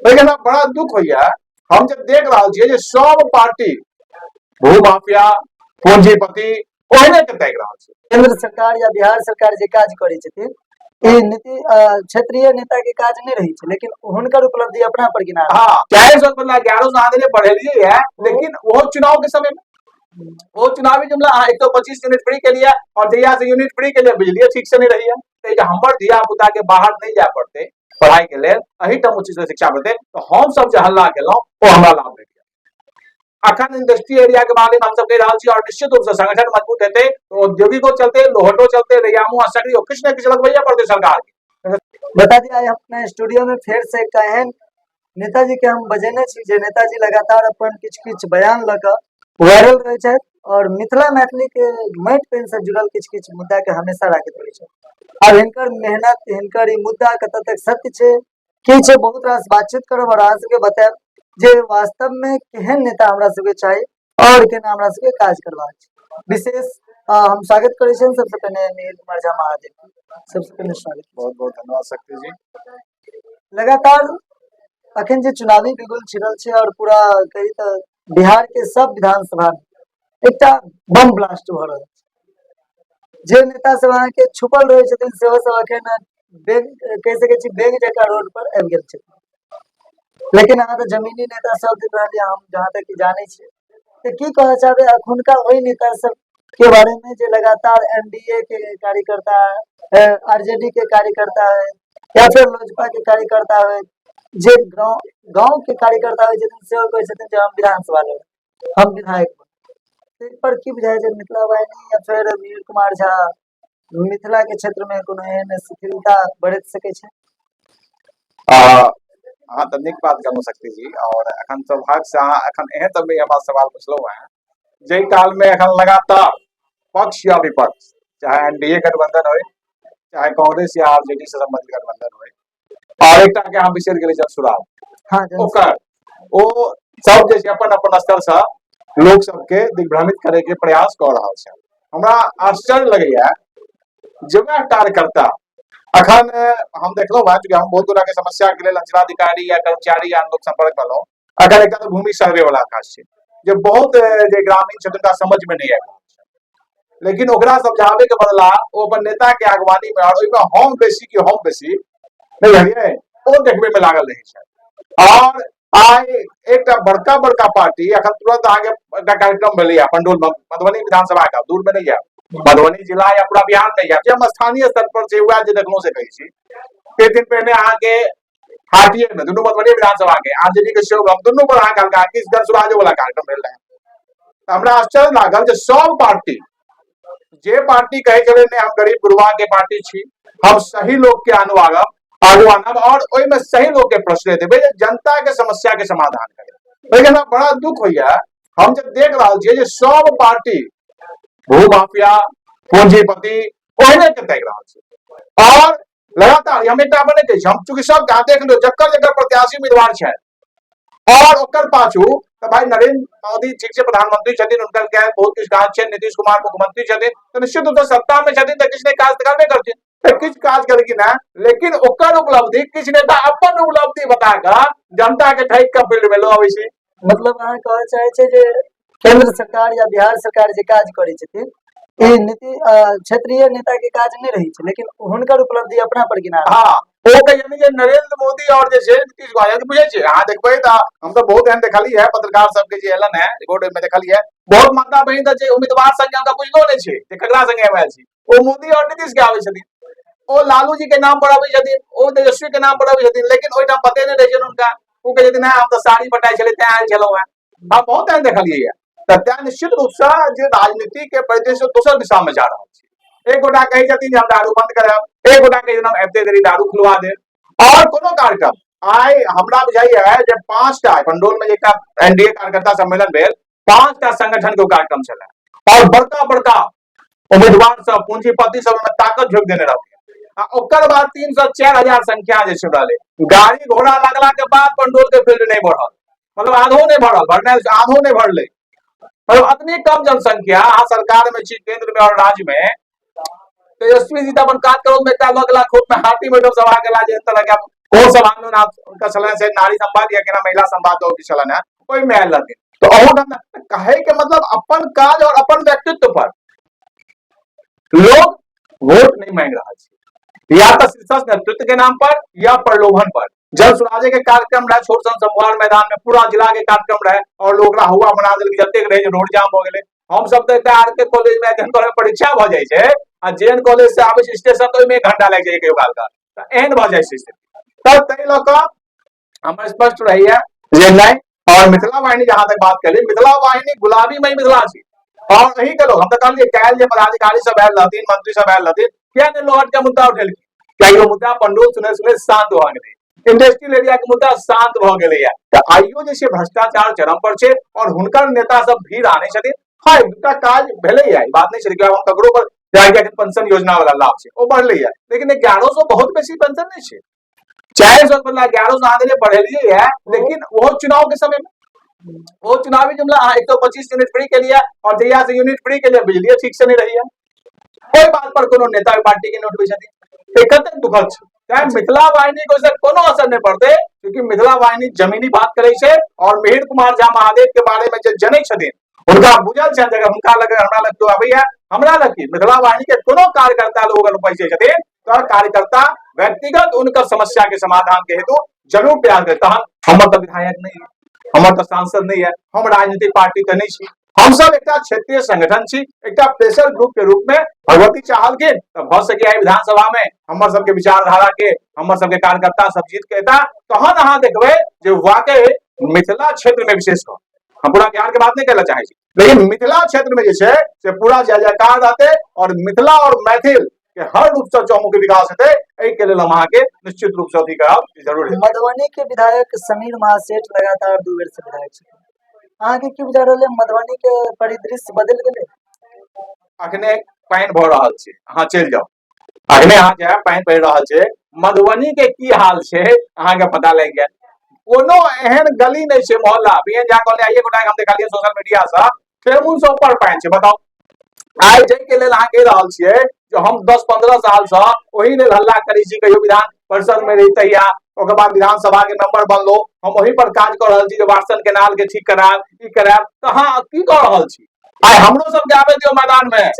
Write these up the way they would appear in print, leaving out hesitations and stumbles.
लेकिन हमरा बड़ा दुख होइया, हम जब देख रहल छियै जे सब पार्टी भूमाफिया पूंजीपति ओहने के ताकि रहल छै। केंद्र सरकार या बिहार सरकार जे काज करै छथिन, ई नीति क्षेत्रीय नेता के काज नहि रहै छै, लेकिन हुनकर उपलब्धि अपना पर गिना। हाँ, 400 बदला 1100 आदमी बढ़ेलिए है, लेकिन वो चुनाव के समय में वो चुनावी जुमला अहाँ 125 यूनिट फ्री के लिए और जहिया से यूनिट फ्री के लिए बिजली ठीक से नहीं रही है, तो हमर धिया पुता के बाहर नहीं जाए पड़ते पढ़ाई के लेल, एहिठाम उचित शिक्षा भेटतै, तऽ हम सब जे हल्ला केलहुँ ओ हमरा लाभ भेट गेल। अखन इंडस्ट्री एरिया के बारे में हम सब कहि रहल छी और निश्चित रूप से संगठन मजबूत हेतै तऽ औद्योगिको चलते, लोहटो चलते, रैयामो आ सकरियो किछु ने किछु लगबैये पड़तै सरकार के। बता दी, आइ हम अपना स्टूडियो में फेर से एकटा एहन नेताजी के हम बजेने छी जे नेताजी लगातार अपन किछु किछु बयान लऽ कऽ वायरल रहै छथि और मिथिला मैथिली के माटि पानि से जुड़ल किछु किछु मुद्दा के हमेशा राखैत रहै छथि। आब हिनकर मेहनत, हिनकर ई मुद्दा कतऽ तक सत्य छै, की छै, बहुत रास बातचीत करब और अहाँ सबके बतायब जे वास्तव में केहन नेता हमरा सबके चाही और केना हमरा सबके काज करबाक छै। विशेष हम स्वागत करै छियनि सबसे पहिने मिहिर कुमार झा महादेव, सबसे पहिने स्वागत। बहुत बहुत धन्यवाद शक्ति जी। लगातार अखन जे चुनावी बिगुल छिड़ल छै और पूरा कही तऽ बिहार के सब विधानसभा में एकटा बम ब्लास्ट भऽ रहल छै। जे नेता सब अहाँके छुपल रहै छथिन सेहो सब अखन बेग कहि सकै छी बेग जकाँ रोड पर आबि गेल छथिन, लेकिन अहाँ तऽ जमीनी नेता सब दिन रहलियै, हम जहाँ तक कि जानै छियै, तऽ की कहऽ चाहबै अखुनका ओहि नेता सब के बारे में जे लगातार एनडीए के कार्यकर्ता है, आरजेडी के कार्यकर्ता है या फिर लोजपा के कार्यकर्ता है, जे गाँव गाँव के कार्यकर्ता होइ छथिन सेहो कहै छथिन जे हम विधानसभा लड़ब, हम विधायक बनब। ताहि पर की बुझाइ छै, मिथिला वाहिनी या फिर मिहिर कुमार झा मिथिला के क्षेत्र में कोनो एहन शिथिलता बरत सकै छै? अहाँ तऽ नीक बात कहलहुँ शक्ति जी, और अखन सौभाग्य से अहाँ अखन एहन तऽ हमरा सवाल पुछलहुँ हेँ जाहि काल में अखन लगातार पक्ष या विपक्ष, चाहे एनडीए गठबंधन हो, चाहे कांग्रेस या आरजेडी से संबंधित गठबंधन हो, और एकटा के अहाँ बिसरि गेलै जनसुराज। हाँ, ओकर ओ सब जे छै अपन अपन स्तर से लोक सबके दिग्भ्रमित करे के प्रयास कऽ रहल छै। हमरा आश्चर्य लगैया जे वएह कार्यकर्ता अखन हम देखलहुँ हेँ, चूँकि हम बहुत गोटा के समस्या के लेल अंचलाधिकारी या कर्मचारी या लोक संपर्क भेलहुँ। अखन एकटा तऽ भूमि सर्वे वाला काज छै जे बहुत जे ग्रामीण छथिन हुनका समझ में नहीं आबि रहल छै, लेकिन ओकरा समझाबे के बदला ओ अपन नेता के अगवानी में और ओहिमे हम बेसी कि हम बेसी नहीं बुझलियै, ओ देखबे में लागल रहै छै। और आइ एकटा बड़का बड़का पार्टी अखन तुरंत अहाँके एकटा कार्यक्रम भेलैया पंडौल मधुबनी विधानसभा के, दूर में नहीं जायब, मधुबनी जिला या पूरा बिहार नहीं जायब, जे हम स्थानीय स्तर पर छै वएह जे देखलहुँ से कहै छी। एक दिन पहिने अहाँके हाटिए में दुनू मधुबनी विधानसभा के आरजेडी के सेहो हम दुनू पर अहाँके हल्का किछु जनसुराजो वाला कार्यक्रम भेल रहै। तऽ हमरा आश्चर्य लागल जे सब पार्टी, जे पार्टी कहै छलै नहि हम गरीब गुरबा के पार्टी छी, हम सही लोक के आनू आगू आनब और ओहिमे सही लोक के प्रश्रय देबै जे जनता के समस्या के समाधान करे, लेकिन हमरा बड़ा दुख होइया हम जब देख रहल छियै जे सब पार्टी भूमाफिया पूंजीपति ओहने के ताकि रहल छै। और लगातार हम एकटा अपन नहि कहै छी, हम चूंकि सब अहाँ देख लियौ जकर जकर प्रत्याशी उम्मीदवार छथि और ओकर पाछू तऽ भाई नरेंद्र मोदी ठीक छै प्रधानमंत्री छथिन, हुनकर के बहुत किछु काज छै, नीतीश कुमार मुख्यमंत्री छथिन तऽ निश्चित रूप से सत्ता में छथिन तऽ किछु ने काज तऽ करबे करथिन, तऽ किछु काज केलखिन हेँ, लेकिन ओकर उपलब्धि किछु नेता अपन उपलब्धि बता कऽ जनता के ठकि कऽ फील्ड में लऽ अबै छै। मतलब अहाँ कहऽ चाहै छियै जे केंद्र सरकार या बिहार सरकार जे काज करै छथिन ई नीति क्षेत्रीय नेता के काज नहि रहै छै, लेकिन हुनकर उपलब्धि अपना पर गिना। हाँ, ओ कहिए जे नरेंद्र मोदी और जे छै नीतीश कुमार बुझै छियै, अहाँ देखबै तऽ हम तऽ बहुत एहन देखलियै है पत्रकार सबके जे एलन है रिपोर्ट ओहिमे देखलियै बहुत माता बहिन तऽ जे उम्मीदवार संगे हुनका बुझलो नहि छै जे ककरा संगे हम आयल छी, ओ मोदी और नीतीश के आबै छथिन, ओ लालू जी के नाम पर अबै छथिन, ओ तेजस्वी के नाम पर अबै छथिन, लेकिन ओहिठाम पते नहि रहै छनि हुनका। ओ कहै छथिन हम तऽ साड़ी बटाइ छलै तैं आयल छलहुँ हेँ। हम बहुत एहन देखलियै है। तऽ तैं निश्चित रूप से जे राजनीति के परिदृश्य दोसर दिशा में जा रहल छै। एक गोटा कहै छथिन जे हम दारू बंद करायब, एक गोटा कहै छथिन हम आबिते देरी दारू खुलवा देब, और कोनो कार्यक्रम आइ हमरा बुझाइया जे 5टा पंडौल में जे एकटा एनडीए कार्यकर्ता सम्मेलन भेल, 5टा संगठन के कार्यक्रम छलै और बड़का बड़का उम्मीदवार सब पूंजीपति सब ओहिमे ताकत झोंकि देने रहथिन। आ ओकर बाद 3 से 4 हजार संख्या जे छै रहलै, गाड़ी घोड़ा लगला के बाद पंडौल के फील्ड नहीं बढ़ल, मतलब आधो नहीं बढ़ल, बढ़ने आधो नहीं बढ़ले, मतलब अतनी कम जनसंख्या अहाँ सरकार में छी केंद्र में और राज्य में। तेजस्वी जी तऽ अपन काज करो में एकटा लऽ गेला खूब में हाथी में सभा गेला जे तरह के कोन सब आंदोलन आप हुनका छलनि से नारी संवाद या केना महिला संवाद दऽ के छलनि हेँ, ओहिमे आयल रहथिन। तऽ अहूठाम कहै के मतलब अपन काज और अपन व्यक्तित्व पर लोग वोट नहीं मांग रहा छै, या तऽ शीर्षस्थ नेतृत्व के नाम पर या प्रलोभन पर। जन सुराजे के कार्यक्रम रहे छोट सन समवार मैदान में, पूरा जिला के कार्यक्रम रहे और लोग ओकरा हुआ बना देलकै, जतेक रहे जे रोड जाम भऽ गेलै। हम सब तऽ एतऽ आर के कॉलेज में जहन कॉलेज परीक्षा भऽ जाइ छै आ जे एन कॉलेज से आबै छै स्टेशन, तऽ ओहिमे 1 घंटा लागि जाइ छै कहियो काल का, तऽ एहन भऽ जाइ छै स्थिति। तब ताहि लऽ कऽ हमर स्पष्ट रहैया जे नहि। और मिथिला वाहिनी जहां तक बात करी, मिथिला वाहिनी गुलाबी में मिथिला छी और अही के लोग, हम तऽ कहलियै काल्हि जे पदाधिकारी सब आयल रहथिन, मंत्री सब आयल रहथिन, किया नहि लोहट के मुद्दा उठेलखिन? किया यो मुद्दा पंडौल सुने सुने शांत भऽ गेलै, इंडस्ट्रियल एरिया के मुद्दा शांत भऽ गेलैया। तऽ आइयो जे छै भ्रष्टाचार चरम पर छै और हुनकर नेता सब भीड़ आनै छथिन। हाँ, एक दूटा काज भेलैया, ई बात नहि छै कि हम ककरो पर जाके पेंशन योजना वाला लाभ छै ओ बढ़लैया, लेकिन 1100 बहुत बेसी पेंशन नहि छै, 400 के बदला 1100 अहाँ देलियै, बढ़ेलियै है, लेकिन ओहो चुनाव के समय में, वो चुनावी जुमला अहाँ 125 यूनिट फ्री के लिए और जहिया से यूनिट फ्री के लिए बिजली ठीक से नहीं रही है, कोई बात पर कोनो नेता पार्टी के नहीं उठबै छथिन, तऽ कतेक दुखद छै। तैं मिथिला वाहिनी के ओहिसँ कोनो असर नहि पड़तै, क्योंकि मिथिला वाहिनी जमीनी बात करै छै और मिहिर कुमार झा महादेव के बारे में जे जनै छथिन हुनका बुझल छनि, अगर हुनका लग हमरा लग केओ अबैया, हमरा लग की मिथिला वाहिनी के कोनो कार्यकर्ता लोग अगर पैसे छथिन तऽ कार्यकर्ता व्यक्तिगत उनकर समस्या के समाधान के हेतु जरूर प्रयास करे। तहन हमर तऽ विधायक नहीं है, हमर तऽ सांसद नहीं है, हम राजनीतिक पार्टी तऽ नहीं छी, हम सब एकटा क्षेत्रीय संगठन छी, एकटा प्रेशर ग्रुप के रूप में भगवती चाहलखिन तऽ भऽ सकैए विधानसभा में हमर सबके विचारधारा के हमर सबके कार्यकर्ता सब जीत के एता, तहन अहाँ देखबै जे वाकई मिथिला क्षेत्र में विशेष कऽ, हम पूरा बिहार के बात नहीं करना चाहे छी, लेकिन मिथिला क्षेत्र में जे छै से पूरा जय जयकार रहते और मिथिला और मैथिल के हर रूप से चौमुखी विकास हेतै, एहि के लेल हम अहाँके निश्चित रूप से अथी करब जरूर हेतै। मधुबनी के विधायक समीर महासेठ लगातार 2 बेर से विधायक छथिन, अहाँके की बुझा रहल है मधुबनी के परिदृश्य बदलि गेलै? अखने पानि भऽ रहल छै, अहाँ चलि जाउ, अखने अहाँ जायब, पानि पड़ि रहल छै, मधुबनी के की हाल छै अहाँके पता लागि गेल। कोनो एहन गली नहि छै मोहल्ला, बी एन झा कहले आइए गोटा हम देखलियै सोशल मीडिया से ठेहुन से ऊपर पानि छै। बताउ आइ जाहि के लेल अहाँ कहि रहल छियै जे हम 10-15 साल से ओहि लेल हल्ला करै छी, कहियो विधान परिषद में रही तहिया, ओकर बाद विधानसभा के मेंबर बनलो, हम ओहि पर काज कऽ रहल छी जे वाटसन केनाल के ठीक करायब, ई करायब, तऽ अहाँ की कऽ रहल छी? आइ हमरो सबके आबे दियौ मैदान में,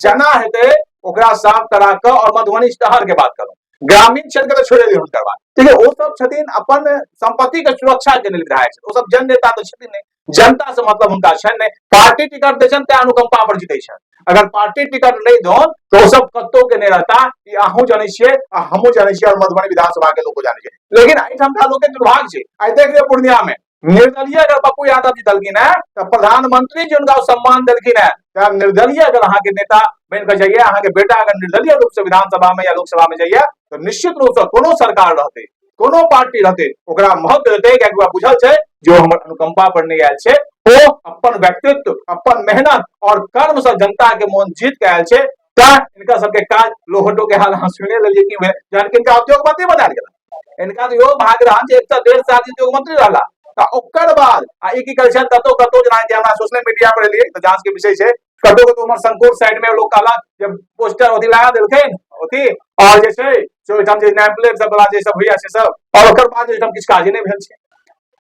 जेना हेतै ओकरा साफ करा कऽ। और मधुबनी शहर के बात करू, ग्रामीण क्षेत्र के तऽ छोड़ि दियौ हुनकर बात, ठीक है, ओ सब छथिन अपन संपत्ति के सुरक्षा के लेल विधायक छथिन, ओ सब जन नेता तऽ छथिन नहि, जनता से मतलब हुनका छनि नहि, पार्टी टिकट दै छनि तें अनुकंपा पर जीतै छनि, अगर पार्टी टिकट नहि दौन तऽ ओ सब कतौ के नहि रहता, ई अहूँ जनै छियै आ हमहूँ जनै छियै और मधुबनी विधानसभा के लोको जानै छै। लेकिन एहिठामका लोक के दुर्भाग्य छै, आइ देख लियौ पूर्णिया में निर्दलीय अगर पप्पू यादव जीतलखिन है तऽ प्रधानमंत्री जी हुनका सम्मान देलखिन है, तऽ निर्दलीय अगर अहाँके नेता बनि कऽ जाइए, अहाँके बेटा अगर निर्दलीय रूप से विधानसभा में या लोकसभा में जाइए तऽ निश्चित रूप से कोनो सरकार रहतै, कोनो पार्टी रहतै, ओकरा महत्व देतै, कियाकि ओकरा बुझल छै जे ओ हमर अनुकंपा पर नहि आयल छै, ओ अपन व्यक्तित्व, अपन मेहनत और कर्म से जनता के मोन जीत के आयल छै। तैं हिनका सबके काज लोहटो के हाल अहाँ सुने लेलियै की भेल, जहन कि हिनका उद्योग मंत्री बनायल गेल, इनका तऽ इहो भाग रहल जे 1.5 साल उद्योग मंत्री रहला, तऽ ओकर बाद आ ई की करै छै कतौ कतौ, जेना कि हमरा सोशल मीडिया पर एलियै तऽ जांच के विषय छै, कतौ कतौ हमर संकोच साइड में लोग कहला जे पोस्टर अथी लगा देलखिन अथी, और जे छै से ओहिठाम जे नेम प्लेट सब वाला जे सब होइया से सब, और ओकर बाद ओहिठाम किछु काजे नहि भेल छै।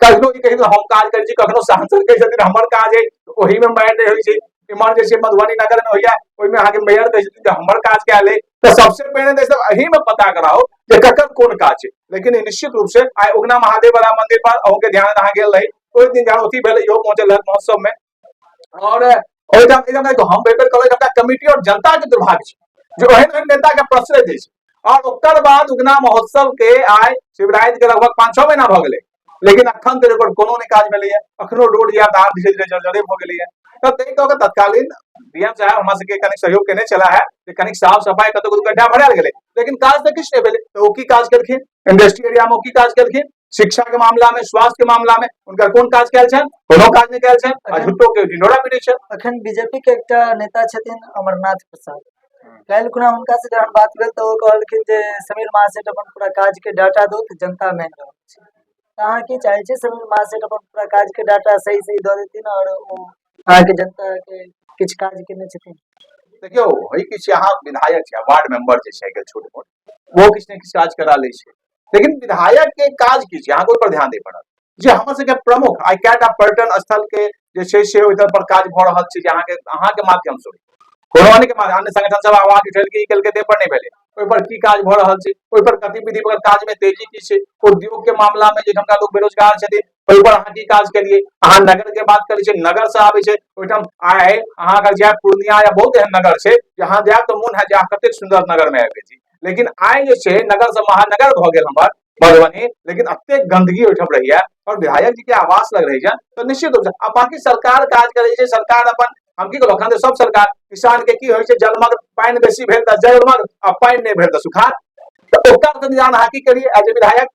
कखनो ई कहै हम काज करै छी, कखनो सांसद कहै छथिन हमर काज है, ओहि में मारि नहि होइ छै। इम्हर जे छै मधुबनी नगर में होइया, ओहिमे अहाँके मेयर कहै छथिन जे हमर काज कयल है, तऽ सबसे पहिने तऽ सब एही में पता कराउ जे ककर कोन काज छै। लेकिन निश्चित रूप से आइ उगना महादेव वाला मंदिर पर अहूँके ध्यान अहाँ गेल रही, ओहि दिन जहाँ अथी भेलै इहो पहुँचल रहै महोत्सव में, और ओहिठाम एहिठाम हम बेर बेर कहबै हमरा कमिटी और जनता के दुर्भाग्य छै जे ओहन ओहन नेता के प्रश्रय दै छै। और ओकर बाद उगना महोत्सव के आइ शिवराति के लगभग 5-6 महीना भऽ गेलै, लेकिन अखन धरि ओकर कोनो नहि काज भेलैया, अखनो रोड या तार धीरे धीरे जर्जरे भऽ गेलैया। तऽ ताहि कऽ के तत्कालीन डीएम साहब हमरा सबके कनिक सहयोग केने छला है जे कनिक साफ सफाई कतौ कतौ गड्ढा भरायल गेलै, लेकिन काज तऽ किछु नहि भेलै। तऽ ओ की काज केलखिन इंडस्ट्री एरिया में, ओ की काज केलखिन शिक्षा के मामला में, स्वास्थ्य के मामला में, हुनकर कोन काज कयल छनि? कोनो काज नहि कयल छनि, आ झूठो के ढिंढोरा पीटै छनि। अखन बीजेपी के एकटा नेता छथिन अमरनाथ प्रसाद, काल्हि खुना हुनका से जहन बात भेल तऽ ओ कहलखिन जे समीर महासेठ अपन पूरा काज के डाटा दो तऽ जनता मानि रहल छै। तऽ अहाँ की चाहै छियै समीर महासेठ अपन पूरा काज के डाटा सही सही दऽ देथिन और ओ अहाँके जनता के किछु काज केने छथिन? देखियौ, होइ की छै, अहाँ विधायक छै, वार्ड मेंबर जे छै छोट मोट, ओ किछु ने किछु काज करा लै छै। लेकिन विधायक के काज की छै, अहाँके ओहि पर ध्यान दै पड़त जे हमर सबके प्रमुख आइ कएटा पर्यटन स्थल के जे छै से ओहि पर काज भऽ रहल छै, जे अहाँके माध्यम से कोनो अन्य के माध्यम, अन्य संगठन सब आवाज उठेलकै, ई केलकै, ताहि पर नहि भेलै। ओहि पर की काज भऽ रहल छै, ओहि पर गतिविधि पर काज में तेजी की छै, उद्योग के मामला में जे ठामका लोग बेरोजगार छथिन ओहि पर अहाँ की काज केलियै। अहाँ नगर के बात करै छियै, नगर से आबै छै ओहिठाम, आइ अहाँ अगर जायब पूर्णिया या बहुत एहन नगर छै जे अहाँ जायब तऽ मोन हैत जे अहाँ कतेक सुन्दर नगर में आबि गेल छी। लेकिन आइ जे छै नगर से महानगर भऽ गेल हमर मधुबनी, लेकिन एतेक गंदगी ओहिठाम रहैया और विधायक जी के आवास लग रहैया, तऽ निश्चित रूप से आ बाकी सरकार काज करै छै। सरकार अपन, हम की कहलहुँ, अखन तऽ सब सरकार किसान के की होइ छै, जलमग्न पानि बेसी भेल तऽ जलमग्न आ पानि नहि भेल तऽ सुखाड़, तऽ ओकर तऽ निदान अहाँ की करियै एज ए विधायक?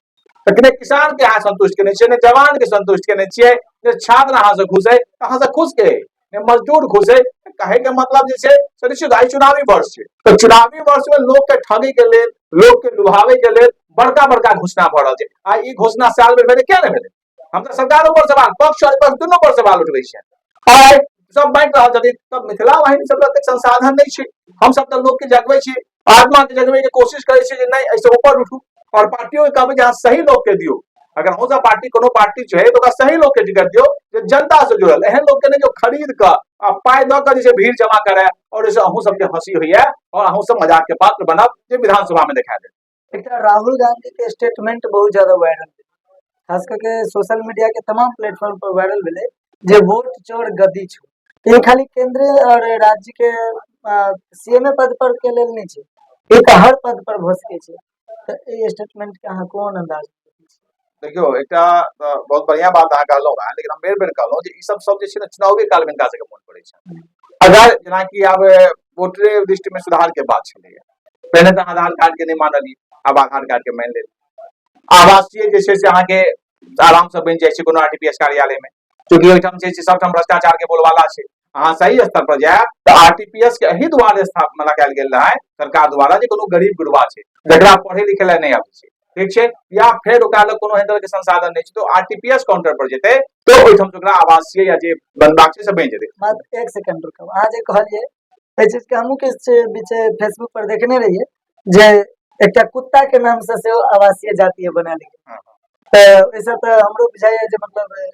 तऽ ने किसान के अहाँ संतुष्ट केने छियै, ने जवान के संतुष्ट केने छियै, ने छात्र अहाँ से खुश है, अहाँ से खुश के ने मजदूर खुश है। कहे के मतलब जे छै से निश्चित आइ चुनावी वर्ष छै, तऽ चुनावी वर्ष में लोक के ठगे के लेल, लोक के लुभावे के लेल बड़का बड़का घोषणा भऽ रहल छै। आ ई घोषणा साल में भेलै, किया नहि भेलै? हम तऽ सरकारो पर सवाल, पक्ष और विपक्ष दुनू पर सवाल उठबै छियै। आइ सब बांटि रहल छथिन, तऽ मिथिला वाहिनी सब एतेक संसाधन नहि छै। हम सब तऽ लोक के जगबै छी, आत्मा के जगबै के कोशिश करै छी जे नहि एहिसँ ऊपर उठू, और पार्टियो के कहबै जे अहाँ सही लोक के दियौ। अगर अहूँ सब पार्टी, कोनो पार्टी छै तऽ ओकरा सही लोक के टिकट दियौ जे जनता से जुड़ल, एहन लोक के नहि जो खरीद कऽ आ पाइ दऽ कऽ जे छै भीड़ जमा करे, और ओहिसँ अहूँ सबके हंसी होइया और अहूँ सब मजाक के पात्र बनब जे विधानसभा में देखा देत। एकटा राहुल गांधी के स्टेटमेंट बहुत ज्यादा वायरल भेलै, खास करके सोशल मीडिया के तमाम प्लेटफॉर्म पर वायरल भेलै जे वोट चोर गद्दी छोड़। ई खाली केंद्रीय और राज्य के सीएमए पद पर के लेल नहि छै, ई तऽ हर पद पर भऽ सकै छै। तऽ एहि स्टेटमेंट के अहाँ कोन अंदाज? देखियौ, एकटा बहुत बढ़िया बात अहाँ कहलहुँ हेँ, लेकिन हम बेर बेर कहलहुँ जे ई सब सब जे छै ने चुनावी काल में हिनका सबके मोन पड़ै छै। अगर जेनाकि आब वोटरे लिस्ट में सुधार के बात छलैया, पहिने तऽ आधार कार्ड के नहि मानलियै, आब आधार कार्ड के मानि लेलियै। आवासीय जे छै से अहाँके आराम से बनि जाइ छै कोनो आरटीपीएस कार्यालय में, चूँकि ओहिठाम जे छै सबठाम भ्रष्टाचार के बोलबाला छै। अहाँ सही स्तर पर जायब तऽ आरटीपीएस के एहि दुआरे स्थापना कयल गेल रहै सरकार द्वारा जे कोनो गरीब गुरबा छै जकरा पढ़े लिखे लए नहि आबै छै, ठीक छै, या फेर ओकरा लग कोनो एहन तरह के संसाधन नहि छै, तऽ आरटीपीएस काउंटर पर जेतै तऽ ओहिठाम से ओकरा आवासीय या जे बनबाक छै से बनि जेतै। मात्र एक सेकंड रुकब, अहाँ जे कहलियै एहि चीज के हमहूँ किछु बीच फेसबुक पर देखने रहियै जे एकटा कुत्ता के नाम से सेहो आवासीय जातीय बना गेल, तऽ ओहिसँ तऽ हमरो बुझाइया जे मतलब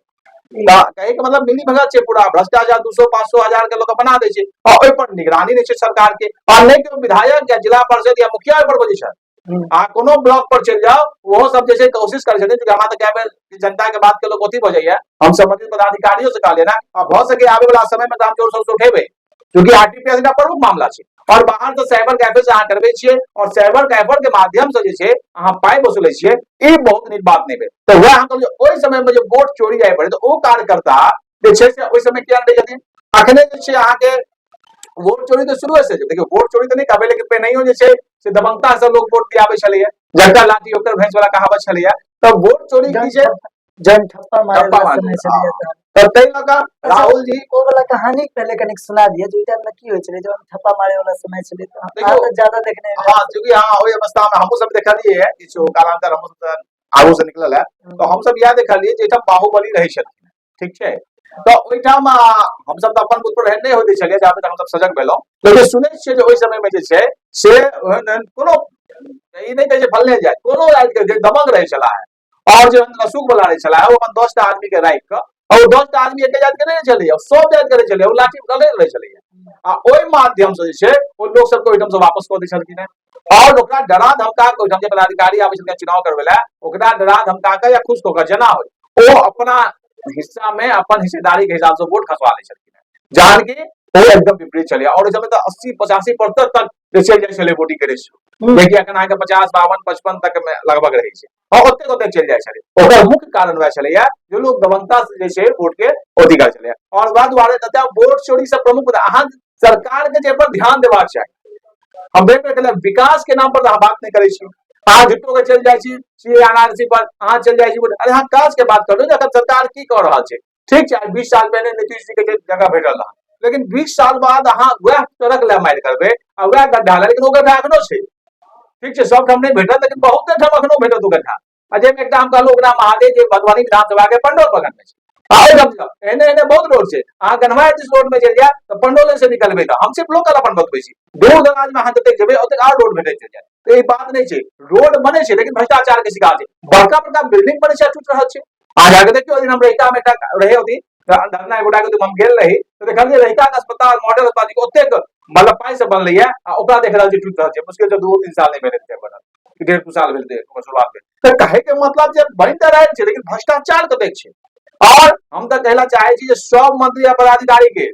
कहे के मतलब मिली भगत छै पूरा भ्रष्टाचार, 200 500 हजार के लोग बना दै छै आ ओहि पर निगरानी नहि छै सरकार के, आ नहि केओ विधायक या जिला परिषद या मुखिया ओहि पर बजै छै। अहाँ कोनो ब्लॉक पर चलि जाउ, ओहो सब जे छै कोशिश करै छथिन, चूँकि हमरा तऽ कए बेर जनता के बात के लोग अथी भऽ जाइया, हम संबंधित पदाधिकारियों से कहलियै ने, आ भऽ सके आबे वाला समय में तऽ हम जोर शोर से उठेबै, चूँकि आरटीपीएस एकटा प्रमुख मामला छै। और बाहर से साइबर कैफे से अहाँ करबै छियै और साइबर कैफे के माध्यम से जे छै अहाँ पाइ वसूलै छियै, ई बहुत नीक बात नहि भेल। तऽ वएह हम कहलियै ओहि समय में जे वोट चोरी आबि पड़े तऽ ओ कार्यकर्ता जे छै से ओहि समय किया नहि छथिन? अखने जे छै अहाँके वोट चोरी तऽ शुरुए से, देखियौ वोट चोरी तऽ नहि कहबै, लेकिन पहिनहियो जे छै से दबंगता से लोग वोट दियाबै छलैया, जकर लाठी ओकर भैंस वाला कहावत छलैया। तऽ वोट चोरी की छै, जन ठप्पा मारे ठप्पा वाला मारे, समय छलैया हाँ। तऽ ताहि लऽ कऽ राहुल जी ओ वाला कहानी पहले कनिक सुना दिअ जे ओहि टाइम में की होइ छलै जब ठप्पा मारे वाला समय छलै, तऽ देखियौ, अहाँ तऽ ज्यादा देखने हेबै। हाँ, चूँकि हाँ ओहि अवस्था में हमहूँ सब देखलियै किछु कालांतर हमहूँ सब आगू से निकलल है, तऽ हमसब इएह देखलियै जे एहिठाम बाहुबली रहै छलखिन, ठीक छै, तऽ ओहिठाम हमसब तऽ अपन बुथ पर एहन नहि होइत छलियै जाबे तक हमसब सजग भेलहुँ, लेकिन सुनै छियै जे ओहि समय में जे छै से ओहन एहन कोनो ई नहि कहै छै फलने जाय, कोनो राति के जे दबंग रहै छलाह और जे रसूख वाला रहै छलाह ओ अपन 10टा आदमी के राखि कऽ, और 10टा आदमी एके जाति के नहि छलैया, सब जाति के रहै छलैया, ओ लाठी गले रहै छलैया, आ ओहि माध्यम से जे छै ओ लोक सबके ओहिठाम से वापस कऽ दै छलखिन हेँ, और ओकरा डरा धमका के ओहिठाम जे पदाधिकारी आबै छलखिन चुनाव करबै लए, ओकरा डरा धमका के या खुश कऽ के जेना होइ ओ अपना हिस्सा में अपन हिस्सेदारी के हिसाब से वोट खसवा लै छलखिन हेँ, जहन कि ओ एकदम विपरीत छलैया। और ओहि समय तऽ 80-85% तक जे चलि जाइ छलै वोटिंग के रेशियो, जेकि अखन अहाँके 50, 52, 55 तक में लगभग रहै छै, और ओतेक ओतेक चलि जाइ छलै। ओकर मुख्य कारण वएह छलैया जे लोक दबंगता से जे छै वोट के अथी करै छलैया, और वएह दुआरे तते वोट चोरी से प्रमुख अहाँ सरकार के जे पर ध्यान देबाक चाही। हम बेर बेर कहलियै विकास के नाम पर अहाँ बात नहि करै छी, अहाँ झूठो के चलि जाइ छी सी एन आर सी पर, अहाँ चलि जाइ छी, अरे अहाँ काज के बात करू जे अखन सरकार की कऽ रहल छै। ठीक छै, आइ 20 साल पहिने नीतीश जी के जगह भेटल रहै, लेकिन 20 साल बाद अहाँ वएह सड़क लए मारि करबै आ वएह गड्ढा लए, लेकिन ओ गड्ढा एखनो छै। ठीक छै, सब ठाम नहि भेटत, लेकिन बहुते ठाम एखनो भेटत ओ गड्ढा। आ जाहिमे एकटा हम कहलहुँ ओकरा महादेव जे मधुबनी विधानसभा के पंडौल प्रखंड में छै, आ ओहिठाम जाउ, एहने एहने बहुत रोड छै। अहाँ गन्हवारि दिस रोड में चलि जायब तऽ पंडौले से निकलबै, तऽ हम सिर्फ लोकल अपन बतबै छी, दूर दराज में अहाँ जतेक जेबै ओतेक आर रोड भेटैत चलि जायत। तऽ ई बात नहि छै। रोड बनै छै लेकिन भ्रष्टाचार के शिकार छै, बड़का बड़का बिल्डिंग बनै छै, टूटि रहल छै। अहाँ जाके देखियौ, हम रहिका मे एकटा रहै ओती धरना एगोटा के हम गेल रही तऽ देखलियै रहिका के अस्पताल, मॉडल अस्पताल, ओतेक मतलब पाइ से बनलैया आ ओकरा देख रहल छै टूटि रहल छै। मुश्किल से 2-3 साल नहि भेल बनल, 1.5-2 साल भेल ओकर शुरुआत भेल। तऽ कहै के मतलब जे बनि तऽ रहल छै लेकिन भ्रष्टाचार कतेक छै। और हम तऽ कहला चाहे छी जे सब मंत्री आ पदाधिकारी के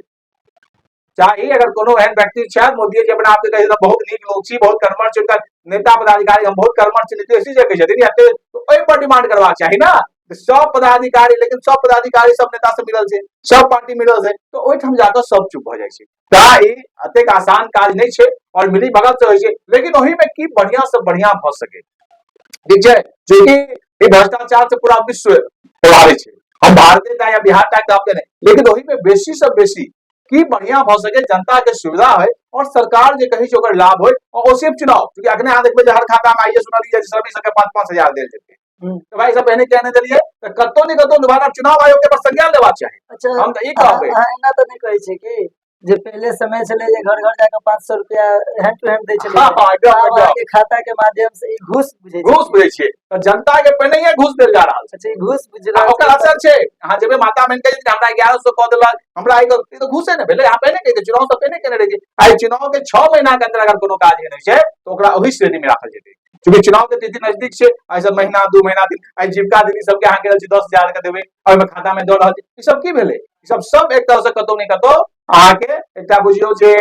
चाही, अगर कोनो एहन व्यक्ति छथि, मोदी जी अपना आपके कहै बहुत नीक लोक छी, बहुत कर्मठ छी, हुनकर नेता पदाधिकारी हम बहुत कर्मठ छी, नीतीश जी कहै छथिन, या ओहि पर डिमांड करबाक चाही ने सब पदाधिकारी। लेकिन सब पदाधिकारी सब नेता से मिलल छै, सब पार्टी मिलल छै, तऽ ओहिठाम जाकऽ सब चुप भऽ जाइ छै। तऽ ई एतेक आसान काज नहि छै और मिली भगत से होइ छै, लेकिन ओहिमे की बढ़िया से बढ़िया भऽ सके। ठीक छै, चूंकि ई भ्रष्टाचार से पूरा विश्व प्रभावित छै, हम भारते टा या बिहार टा के नहि, लेकिन ओहिमे बेसी से बेसी की बढ़िया भऽ सके, जनता के सुविधा है और सरकार जे कहै छै ओकर लाभ होय। और ओ सिर्फ चुनाव, चूंकि अखने अहाँ देखबै जे हर खाता में आइए सुनलियै जे सभी सबके 5-5 हजार देल जेतै। तऽ भाई सब पहिने किया नहि देलियै? तऽ कतौ ने कतौ दोबारा चुनाव आयोग के पर संज्ञान लेबाक चाही। अच्छा, हम तऽ ई कहबै, अहाँ एना तऽ नहि कहै छै कि जे पहिले समय छलै जे घर घर जाकऽ 500 रुपया हैंड टू हैंड दै छलै, हाँ, एकदम, आब एकदम। अहाँके खाता के माध्यम से ई घूस बुझै छै? घूस बुझै छियै तऽ जनता के पहिनहिए घूस देल जा रहल छै। अच्छा, ई घूस बुझि आ रहल ओकर छै। असर छै। अहाँ जेबै माता बहन कहै छथिन हमरा 1100 कऽ देलक, हमरा ई तऽ घूसे ने भेलै। अहाँ पहिने कहि दियौ, चुनाव से पहिने केने रहियै। आइ चुनाव के 6 महीना के अंदर अगर कोनो काज नहि छै तऽ ओकरा ओहि श्रेणी में राखल जेतै। चूँकि चुनाव के तिथि नजदीक छै, आइ सब महीना 2 महीना दिन आइ जीविका दीदी सबके अहाँ के 10,000 के देबै, ओहिमे खाता में दऽ रहल छै। ई सब की भेलै? ई सब सब एक तरह से कतौ ने कतौ अहाँके एकटा बुझियौ जे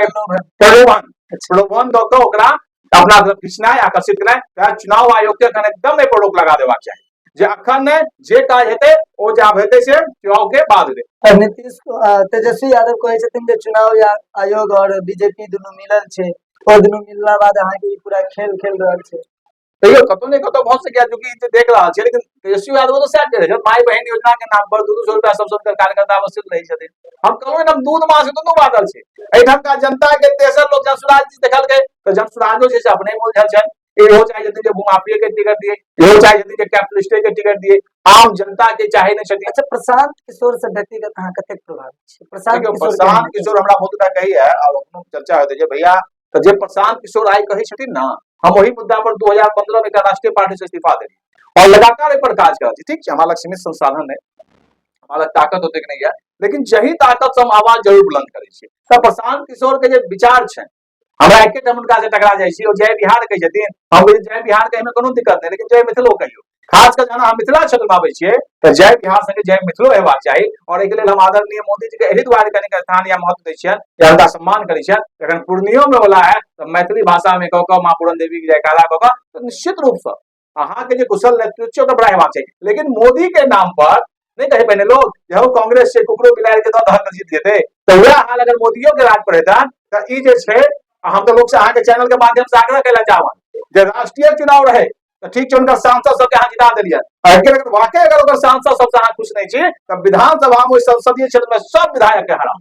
प्रलोभन, प्रलोभन दऽ कऽ ओकरा अपना तरफ खींचनाइ, आकर्षित केनाइ। तैं चुनाव आयोग के एखन एकदम एहि पर रोक लगा देबाक चाही जे अखन नहि, जे काज हेतै ओ जे आब हेतै से चुनाव के बाद हेतै। और नीतीश तेजस्वी यादव कहै छथिन जे चुनाव आयोग और बीजेपी दुनू मिलल छै, और दुनू मिलला बाद अहाँके ई पूरा खेल खेल रहल छै। तैयो कतौ ने कतौ भऽ सकैया, चूँकि जे देख रहल छै। लेकिन तेजस्वी यादव तऽ सएह करै छथि, माय बहिन योजना के नाम पर 2-2 सौ रुपया सबसँ हुनकर कार्यकर्ता वसूल रहै छथिन। हम कहलहुँ एकदम दूध मास दुनू बादल छै। एहिठामका जनता के तेसर लोक जनसुराज जी देखलकै तऽ जनसुराजो छै से अपने उलझल छनि। इहो चाहे छथिन जे भूमाफिये के टिकट दिए, इहो चाहे छथिन जे कैपिटलिस्टे के टिकट दिए, आम जनता के चाहे नहि छथिन। अच्छा, प्रशांत किशोर से व्यक्तिगत अहाँ कतेक प्रभावित छी? प्रशांत देखियौ, किशोर प्रशांत केहन? किशोर हमरा बहुत गोटा कहैया और अपनो चर्चा होइत जे भैया, तऽ जे प्रशांत किशोर आइ कहै छथिन ने, हम ओहि मुद्दा पर 2015 में एकटा राष्ट्रीय पार्टी से इस्तीफा देलियै और लगातार एहि पर काज कर रहल छी। ठीक छै, हमरा लग सीमित संसाधन है, हमरा लग ताकत ओतेक नहि है, लेकिन जही ताकत से हम आवाज जरूर बुलंद करै छी। तऽ प्रशांत किशोर के जे विचार छै, हमरा एकेटा हुनका से टकरा जाइ छी। ओ जय बिहार कहै छथिन, हम कहै छी जय बिहार कहैमे कोनो दिक्कत नहि, लेकिन जय मिथिलो कहियौ। खास कऽ जहन हम मिथिला क्षेत्र में आबै छियै तऽ जय बिहार संगे जय मिथिलो हेबाक चाही। और एहिके लेल हम आदरणीय मोदी जी के एहि दुआरे कनिक स्थान या महत्व दै छियनि या हुनका सम्मान करै छियनि। जखन पूर्णियो में वाला है तऽ मैथिली भाषा में कऽ कऽ माँ पूरन देवी के जयकारा कऽ कऽ, तऽ निश्चित रूप से अहाँके जे कुशल नेतृत्व छै ओकर बड़ा हेबाक चाही। लेकिन मोदी के नाम पर नहि कहे पहिने लोग जे हौ कांग्रेस छै, कुकरो बिलाड़ि के दऽ दहक जीत जेतै, तऽ वएह हाल अगर मोदियो के राज पर हेतनि तऽ ई जे छै। हम तऽ लोक से अहाँके चैनल के माध्यम से आग्रह कैला चाहब जे राष्ट्रीय चुनाव रहे तऽ ठीक छै, हुनकर सांसद सबके अहाँ जिता देलियै। अगर वाकई अगर ओकर सांसद सबसे अहाँ खुश नहि छी तऽ विधानसभा में ओहि संसदीय क्षेत्र में सब विधायक के हराउ,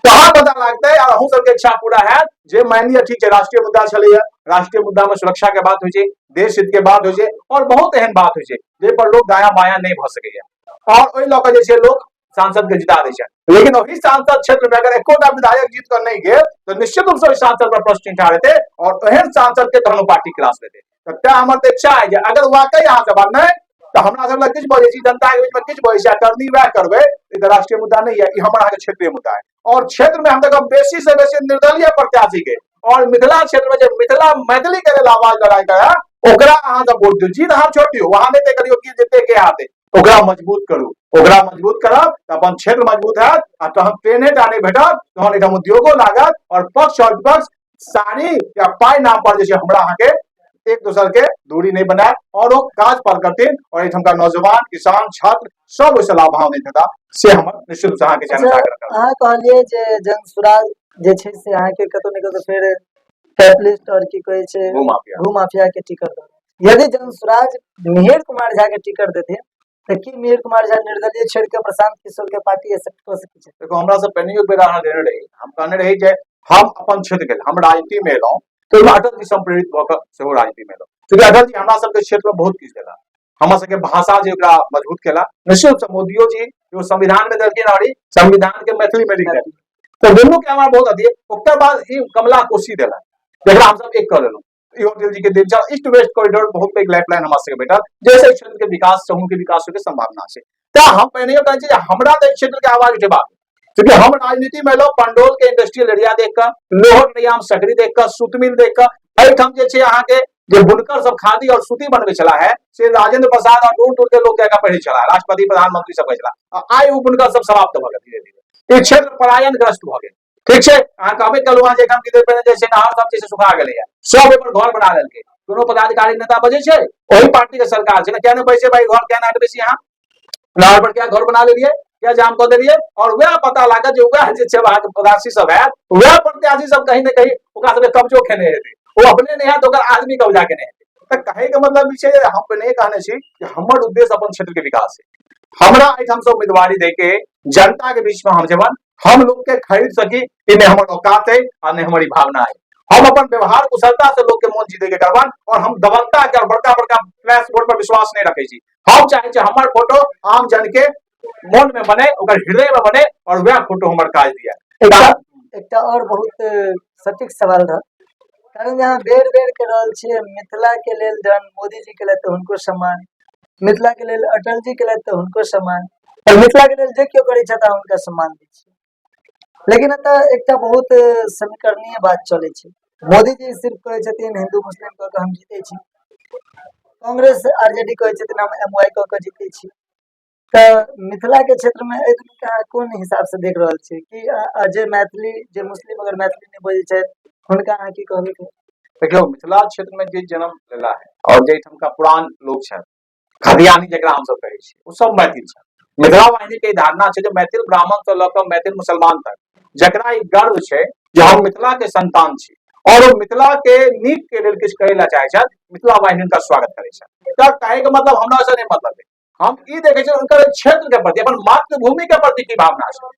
तहन पता लागतै और अहूँ सबके इच्छा पूरा हैत। जे मानि लिअ ठीक छै, राष्ट्रीय मुद्दा छलैया, राष्ट्रीय मुद्दा में सुरक्षा के बात होइ छै, देश हित के बात होइ छै और बहुत एहन बात होइ छै जाहि पर लोग दाया बाया नहि भऽ सकैया और ओहि लऽ कऽ जे छै लोक सांसद के जिता दै छै। लेकिन ओहि सांसद क्षेत्र में अगर एकोटा विधायक जीत कऽ नहि गेल तऽ निश्चित रूप से ओहि सांसद पर प्रश्न ठाढ़ हेतै और एहन सांसद के तहन ओ पार्टी क्लास लेतै। तऽ तें हमर तऽ इच्छा है जे अगर वाकई अहाँ सब नहि तऽ हमरा सब लग किछु बजै छी, जनता के बीच में किछु बजै छी आ करनी वएह करबै, ई तऽ राष्ट्रीय मुद्दा नहीं है, ई हमर अहाँके क्षेत्रीय मुद्दा है। और क्षेत्र में हम देखब बेसी से बेसी निर्दलीय प्रत्याशी के और मिथिला क्षेत्र में जे मिथिला मैथिली के लेल आवाज लड़ाई करे ओकरा अहाँ सब वोट दियौ। जीत हार छोड़ दियौ, वहां नहि तय करियौ की जीते के हारते, ओकरा मजबूत करू। ओकरा मजबूत करब तऽ अपन क्षेत्र मजबूत हैत आ तहन ट्रेने टा नहि भेटत, तहन एहिठाम उद्योगो लागत और पक्ष और विपक्ष साड़ी या पाई नाम पर जे छै हमरा अहाँके एक दोसर के दूरी नहीं बनायत और ओ काज पर करथिन और एहिठामका नौजवान, किसान, छात्र सब ओहिसँ लाभान्वित हेता, से हमर निश्चित रूपसँ अहाँके चैनल अच्छा, आग्रह करब। अहाँ कहलियै जे जनसुराज जे छै से अहाँके कतौ ने कतौ फेर कैपिटलिस्ट और की कहै छै भूमाफिया, भूमाफिया के टिकट दऽ, यदि जनसुराज मिहिर कुमार झा के टिकट देथिन तऽ की मिहिर कुमार झा निर्दलीय छोड़ि के प्रशांत किशोर के पार्टी एक्सेप्ट कऽ सकै छै? देखो, हमरा सब पहिनहियो बेर अहाँ देने रही, हम कहने रही जे हम अपन क्षेत्र के हम राजनीति में एलहुँ तऽ ओहिमे अटल जी से प्रेरित भऽ कऽ सेहो राजनीति में एलहुँ। चूँकि अटल जी हमरा सबके क्षेत्र में बहुत किछु देला, हमर सबके भाषा जे ओकरा मजबूत केला। निश्चित रूप से मोदियो जी जो संविधान में देलखिन और ई संविधान के मैथिली में लिख देलखिन, तऽ दुनू के हमरा बहुत अथी। ओकर बाद ई कमला कोसी देला, जकरा हमसब एक कऽ लेलहुँ। इहो अटल जी के देन छै। ईस्ट वेस्ट कॉरिडोर बहुत पैघ लाइफलाइन हमरा सबके भेटल, जाहिसँ एहि क्षेत्र के विकास, चहुमुखी विकास के संभावना छै। तऽ हम पहिनेयो कहै छी जे हमरा तऽ एहि क्षेत्र के आवाज उठेबाक, चूँकि हम राजनीति में एलहुँ पंडौल के इंडस्ट्रियल एरिया देख कऽ, लोहट रैयाम सकरी देख कऽ, सुतमिल देख कऽ। एहिठाम जे छै अहाँके जे बुनकर सब खादी और सूती बनबै छला है, से राजेंद्र प्रसाद और दूर दूर के लोग जाकर पढ़ै छला, राष्ट्रपति प्रधानमंत्री सब कहै छला। आ आइ ओ बुनकर सब समाप्त भऽ गेल, धीरे धीरे ई क्षेत्र पलायनग्रस्त भऽ गेल। ठीक छै, अहाँ कहबे कलहुँ जे एखन किछु देर पहिने जे छै नहर सब जे छै सुखा गेलैया, सब एहि पर घर बना लेलकै। कोनो पदाधिकारी नेता बजै छै? ओहि पार्टी के सरकार छै ने, किया नहि बैसे भाई घर, किया नहि हटबै छी अहाँ नहर पर, क्या घर बना लेलियै, क्या जाम कऽ देलियै? और वएह पता लागत जे वएह जे छै अहाँके प्रत्याशी सब हैत, वएह प्रत्याशी सब कहीं ने कहीं ओकरा सबके कब्जो खेने हेतै। ओ अपने नहि हैत, ओकर आदमी कब्जा केने हेतै। तऽ कहै के मतलब ई छै जे हम पहिने कहने छी कि हमर उद्देश्य अपन क्षेत्र के विकास है। हमरा एहिठाम से उम्मीदवारी दे के जनता के बीच में हम जेबन, हम लोग के खरीद सकी, ई नहि हमर औकात है आ नहि हमर ई भावना है। हम अपन व्यवहार कुशलता से लोग के मोन जीते के करबन और हम दबंगता के और बड़का बड़का फ्लैश बोर्ड पर विश्वास नहीं रखे छी। हम चाहे छी हमर फोटो आम जन के मन में बने, ओकर हृदय में बने और वह फोटो हमर काज दिया। एकटा एकटा और बहुत सटीक सवाल रह, कारण जे अहाँ बेर बेर कहि रहल छियै मिथिला के लेल जहन मोदी जी केलथि तऽ हुनको सम्मान, मिथिला के लेल अटल जी केलथि तऽ हुनको सम्मान, आओर मिथिला के लेल जे केओ करै छथि अहाँ हुनका सम्मान दै छियै। लेकिन एतऽ एकटा बहुत समीकरणीय बात चलै छै। मोदी जी सिर्फ कहै छथिन हिन्दू मुस्लिम कऽ कऽ हम जीतै छी, कांग्रेस आरजेडी कहै छथिन हम एम वाई कऽ कऽ जीतै छी। तऽ मिथिला के क्षेत्र में एहि दुनू के अहाँ कोन हिसाब से देख रहल छी कि जे मैथिली, जे मुस्लिम अगर मैथिली नहि बजै छथि हुनका अहाँ की कहबै? देखियौ, मिथिला क्षेत्र में जे जन्म लेला है और जाहिठामका पुरान लोग छथि, खदियानी जकरा हमसब कहै छी, ओ सब मैथिल छथि। मिथिला वाहिनी के ई धारणा छै जे मैथिल ब्राह्मण से लऽ कऽ मैथिल मुसलमान तक जकरा ई गर्व छै जे हम मिथिला के संतान छी और ओ मिथिला के नीक के लेल किछु करै लए चाहै छथि, मिथिला वाहिनी हुनका स्वागत करै छथि। तऽ कहै के मतलब हमरा से नहि मतलब है, हम ई देखै छियै हुनकर क्षेत्र के प्रति, अपन मातृभूमि के प्रति की भावना छै,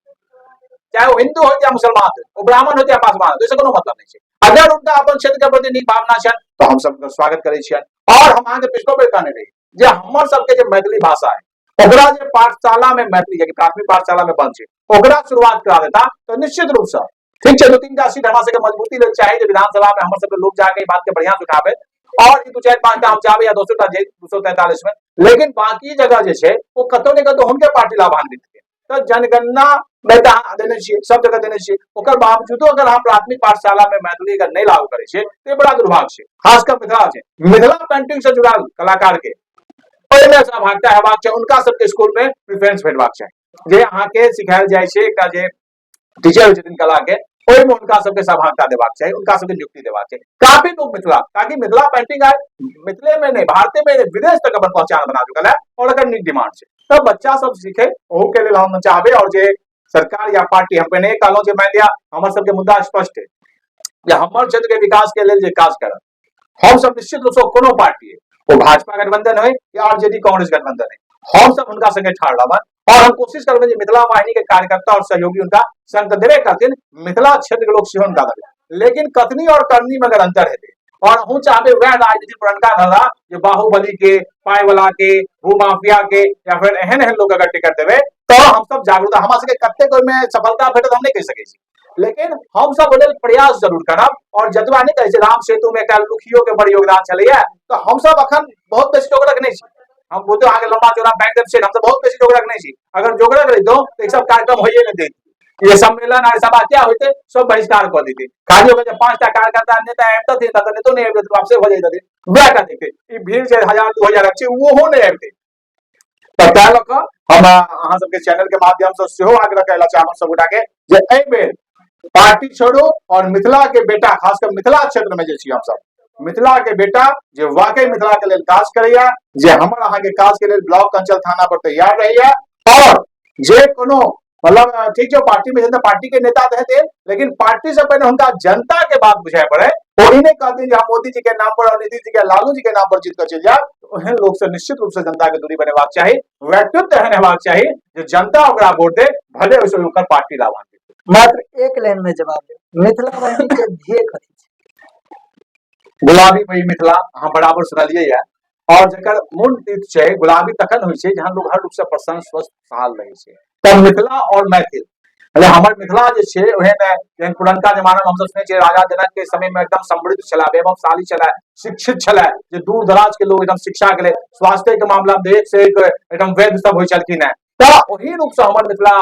चाहे ओ हिंदू हो या मुसलमान हो, ओ ब्राह्मण हो या पासवान हो, ओहिसँ कोनो मतलब नहि छै। अगर हुनका अपन क्षेत्र के प्रति नीक भावना छनि तऽ हमसब हुनकर स्वागत करै छियनि। और हम अहाँके पिछलो बेर कहने रही जे हमर सबके जे मैथिली भाषा है ओकरा जे पाठशाला में मैथिली जे प्राथमिक पाठशाला में बंद छै ओकरा शुरुआत करा देता तऽ निश्चित रूप से ठीक छै, दू तीन टा सीट हमरा सबके मजबूती लेल चाही जे विधानसभा में हमर सबके लोग जाके ई बात के बढ़िया से उठाबे और ई दू चारि पांच टा हम चाहबै या 200 टा जे 243 में, लेकिन बाकी जगह जे छै ओ कतौ ने कतौ हुनके पार्टी लाभान्वित हेतै। तऽ जनगणना में तऽ अहाँ देने छियै, सब जगह देने छियै, ओकर बावजूदो अगर अहाँ प्राथमिक पाठशाला में मैथिली अगर नहि लागू करै छियै तऽ बड़ा दुर्भाग्य छै, खास कऽ मिथिला छै। मिथिला पेंटिंग से जुड़ल कलाकार के ओहिमे सहभागिता हेबाक चाही, हुनका सबके स्कूल में प्रिफरेंस भेटबाक चाही। जे अहाँके सिखायल जाइ छै एकटा जे टीचर होइ छथिन कला के, ओहिमे हुनका सबके सहभागिता देबाक चाही, हुनका सबके नियुक्ति देबाक चाही। काफी लोग मिथिला, ताकि मिथिला पेंटिंग आइ मिथिले में नहीं, भारते में नहीं, विदेश तक अपन पहचान बना चुकल है और एकर नीक डिमांड छै। तब बच्चा सब सीखे ओहू के लेल हम चाहबे। और जे सरकार या पार्टी, हम पहिने कहलहुँ जे मानि लिअ हमर सबके मुद्दा स्पष्ट है जे हमर क्षेत्र के विकास के लेल जे काज करत हम सब निश्चित रूप से कोनो पार्टी है, वो भाजपा गठबंधन है या आरजेडी कांग्रेस गठबंधन है, हम सब हुनका संगे ठाढ़ रहबन और हम कोशिश करबे जे मिथिला वाहिनी के कार्यकर्ता और सहयोगी उनका संग तऽ देबे करथिन, मिथिला क्षेत्र के लोग सेहो हुनका देबे। लेकिन कथनी और करनी में अगर अंतर हेतै और अहूँ चाहबे वएह राजनीति पुरनका धरा जे बाहुबली के, पाई वाला के, भूमाफिया के या फिर एहन एहन लोग अगर टिकट देबे तो हम सब जागरूक, हमरा सबके कतेक ओहिमे सफलता भेटत हम नहि कहि सकै छी, लेकिन हम सब ओहि लेल प्रयास जरूर करब। और जतबा नहि कहै छै राम सेतु में एकटा लुखियो के बड़ योगदान छलैया, तऽ हम सब अखन बहुत बेसी जोगरक नहि छी। हम बुझियौ अहाँके लम्बा चौड़ा बैंक देब छै, हम सब बहुत बेसी जोगरक नहि छी। अगर जोगरक रहितौं तऽ ई सब कार्यक्रम होइए नहि दैत, ये सम्मेलन आ सभा क्या होते सब बहिष्कार कऽ देते। खाली ओकर जे 5टा कार्यकर्ता नेता आबितथिन तऽ नेतो नहि आबितथिन, वापसे भऽ जैतथिन, वएह टा देखते ई भीड़ जे 1000 2000 छै ओहो नहि आबिते। तऽ तैं लऽ कऽ हम अहाँ सबके चैनल के माध्यम से सेहो आग्रह करै लए चाहब सब गोटा के जे एहि बेर पार्टी छोड़ू और मिथिला के बेटा, खासकर मिथिला क्षेत्र में जे छी हमसब, मिथिला के बेटा जे वाकई मिथिला के लेल काज करैया, जे हमर अहाँ के काज के लेल ब्लॉक अंचल थाना पर तैयार रहैया और जे कोनो मतलब ठीक छै पार्टी में छै पार्टी के नेता तऽ हेतै, लेकिन पार्टी से पहिने हुनका जनता के बात बुझाय पड़े। ओ ई नहि कहथिन जे हम मोदी जी के नाम पर और नीतीश जी के लालू जी के नाम पर जीत कऽ चलि जायब। ओहन लोक से निश्चित रूप से जनता के दूरी बनेबाक चाही। व्यक्तित्व एहन हेबाक चाही जे जनता ओकरा वोट दे, भले ओहिसँ ओकर पार्टी लाभान्वित हो। मात्र एक लाइन में जवाब दे, मिथिला वाहिनी के ध्येय कथी छै? गुलाबी मई मिथिला अहाँ बराबर सुनलियै या, और जकर मूल तीर्थ छै गुलाबी तखन होइ छै जहन लोग हर रूप से प्रसन्न स्वस्थ खुशहाल रहै छै। तऽ मिथिला और मैथिल अरे हमर मिथिला जे छै ओहन जेहन पुरनका जमाना में हमसब सुनै छियै राजा जनक के समय में एकदम समृद्ध छलै, वैभवशाली छलै, शिक्षित छलै, जे दूर दराज के लोग एकदम शिक्षा के लेल स्वास्थ्य के मामला में एक से एक एकदम वैद्य सब होइ छलखिन हेँ। तऽ ओही रूप से हमर मिथिला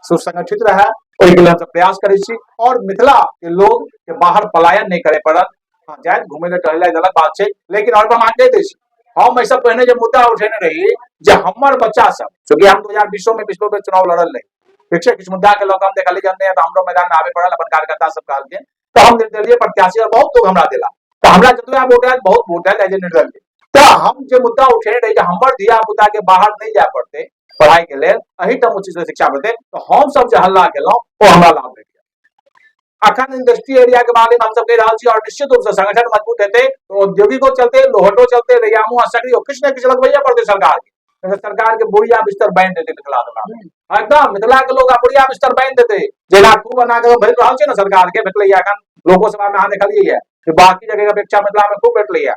सुसंगठित रहे, ओहिके लेल हमसब प्रयास करै छी और मिथिला के लोग के बाहर पलायन नहि करे पड़त। हाँ, जायत घुमै लए टहलै लए अलग बात छै, लेकिन और हम अहाँके कहि दै छी, हम एहिसँ पहिने जे मुद्दा उठेने रही जे हमर बच्चा सब, चूँकि हम 2020 में पिछलो बेर चुनाव लड़ल रही, ठीक छै, किछु मुद्दा के लऽ कऽ हम देखलियै जे नहि तऽ हमरो मैदान में आबे पड़ल, अपन कार्यकर्ता सब कहलखिन तऽ हम निर्दलीय प्रत्याशी और बहुत लोग हमरा देला, तऽ हमरा जतबा वोट आयल बहुत वोट आयल एज ए निर्दलीय। तऽ हम जे मुद्दा उठेने रही जे हमर धिया पुता के बाहर नहि जाय पड़तै पढ़ाई के लेल, एहिठाम उचित शिक्षा भेटतै, तऽ हम सब जे हल्ला केलहुँ ओ हमरा लाभ भेट गेल। अखन इंडस्ट्री एरिया के बारे में हम सब कहि रहल छी और निश्चित रूप से संगठन मजबूत हेतै तो औद्योगिको चलते, लोहटो चलते, रैयामो आ सकरियो किछु ने किछु लगबैये पड़तै सरकार के। नहीं तऽ सरकार के बोरिया बिस्तर बांधि देतै मिथिला वाला, एकदम मिथिला के लोग बोरिया बिस्तर बांधि देतै। जेना खूब बना के भरि रहल छै ने सरकार के, भेटलै एखन लोकोसभा में अहाँ देखलियै कि बाकी जगह के अपेक्षा मिथिला में खूब भेटलै।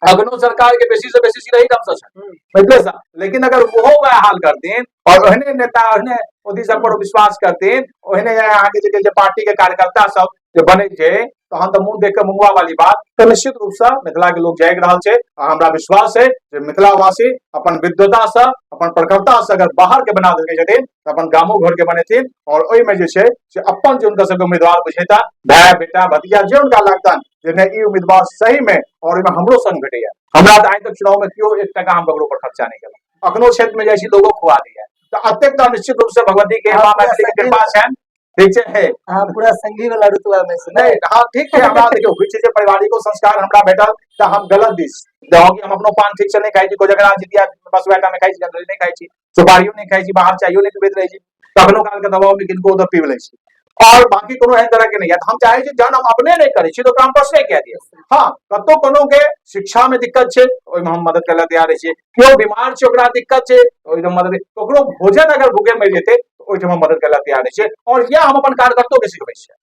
अखनो सरकार के बेसी से बेसी सीट एहिठाम से छै मिथिले से, लेकिन अगर ओहो वएह हाल करथिन और ओहने नेता ओहने ओथी सब पर विश्वास करथिन, ओहने अहाँके जे कहै छै पार्टी के कार्यकर्ता सब जे बनै छै, तहन तऽ मुंह देख के मुंगवा वाली बात। तऽ निश्चित रूप से मिथिला के लोग जागि रहल छै आ हमरा विश्वास है जे मिथिलावासी अपन विद्वता से अपन प्रखरता से अगर बाहर के बना देलकै छथिन तऽ अपन गामो घर के बनेथिन और ओहिमे जे छै से अपन जे हुनका सबके उम्मीदवार बुझेता, भाय बेटा भतीजा जे हुनका लगतनि जे नहि ई उम्मीदवार सही में और ओहिमे हमरो संग भेटैया। हमरा तऽ आइ तक चुनाव में केओ एक टका हम ककरो पर खर्चा नहि केलहुँ, अखनो क्षेत्र में जाइ छी लोगो खुआ दैया। तऽ एतेक तऽ निश्चित रूप से भगवती के माँ मैथिली के कृपा छनि, ठीक छै। हे अहाँ पूरा संगी वाला रुतबा में से नहीं, हाँ ठीक छै। हमरा देखियौ होइ छै जे पारिवारिको संस्कार हमरा भेटल तऽ हम गलत दिस देखो कि हम अपनो पान ठीक से नहि खाइ छी, कोजगरा जितिया बस वएह टा में खाइ छी, जनरली नहि खाइ छी, सुपारियो नहि खाइ छी, बाहर चाइयो नहि पीबैत रहै छी, कखनो काल के दबाव में किनको ओतऽ पीब लै छी और बाकी कोनो एहन तरह के नहि है। हम चाहे छी जहन हम अपने नहि करै छी तऽ ओकरा हम प्रश्न कए दिअ। हाँ, कतौ कोनो के शिक्षा में दिक्कत छै ओहिमे हम मदद करै लए तैयार रहै छियै, केओ बीमार छै ओकरा दिक्कत छै ओहिमे मदद, ककरो भोजन अगर भूखे मरि जेतै तऽ ओहिठाम हम मदद करै लए तैयार रहै छियै और इएह हम अपन कार्यकर्तो के सिखबै छियै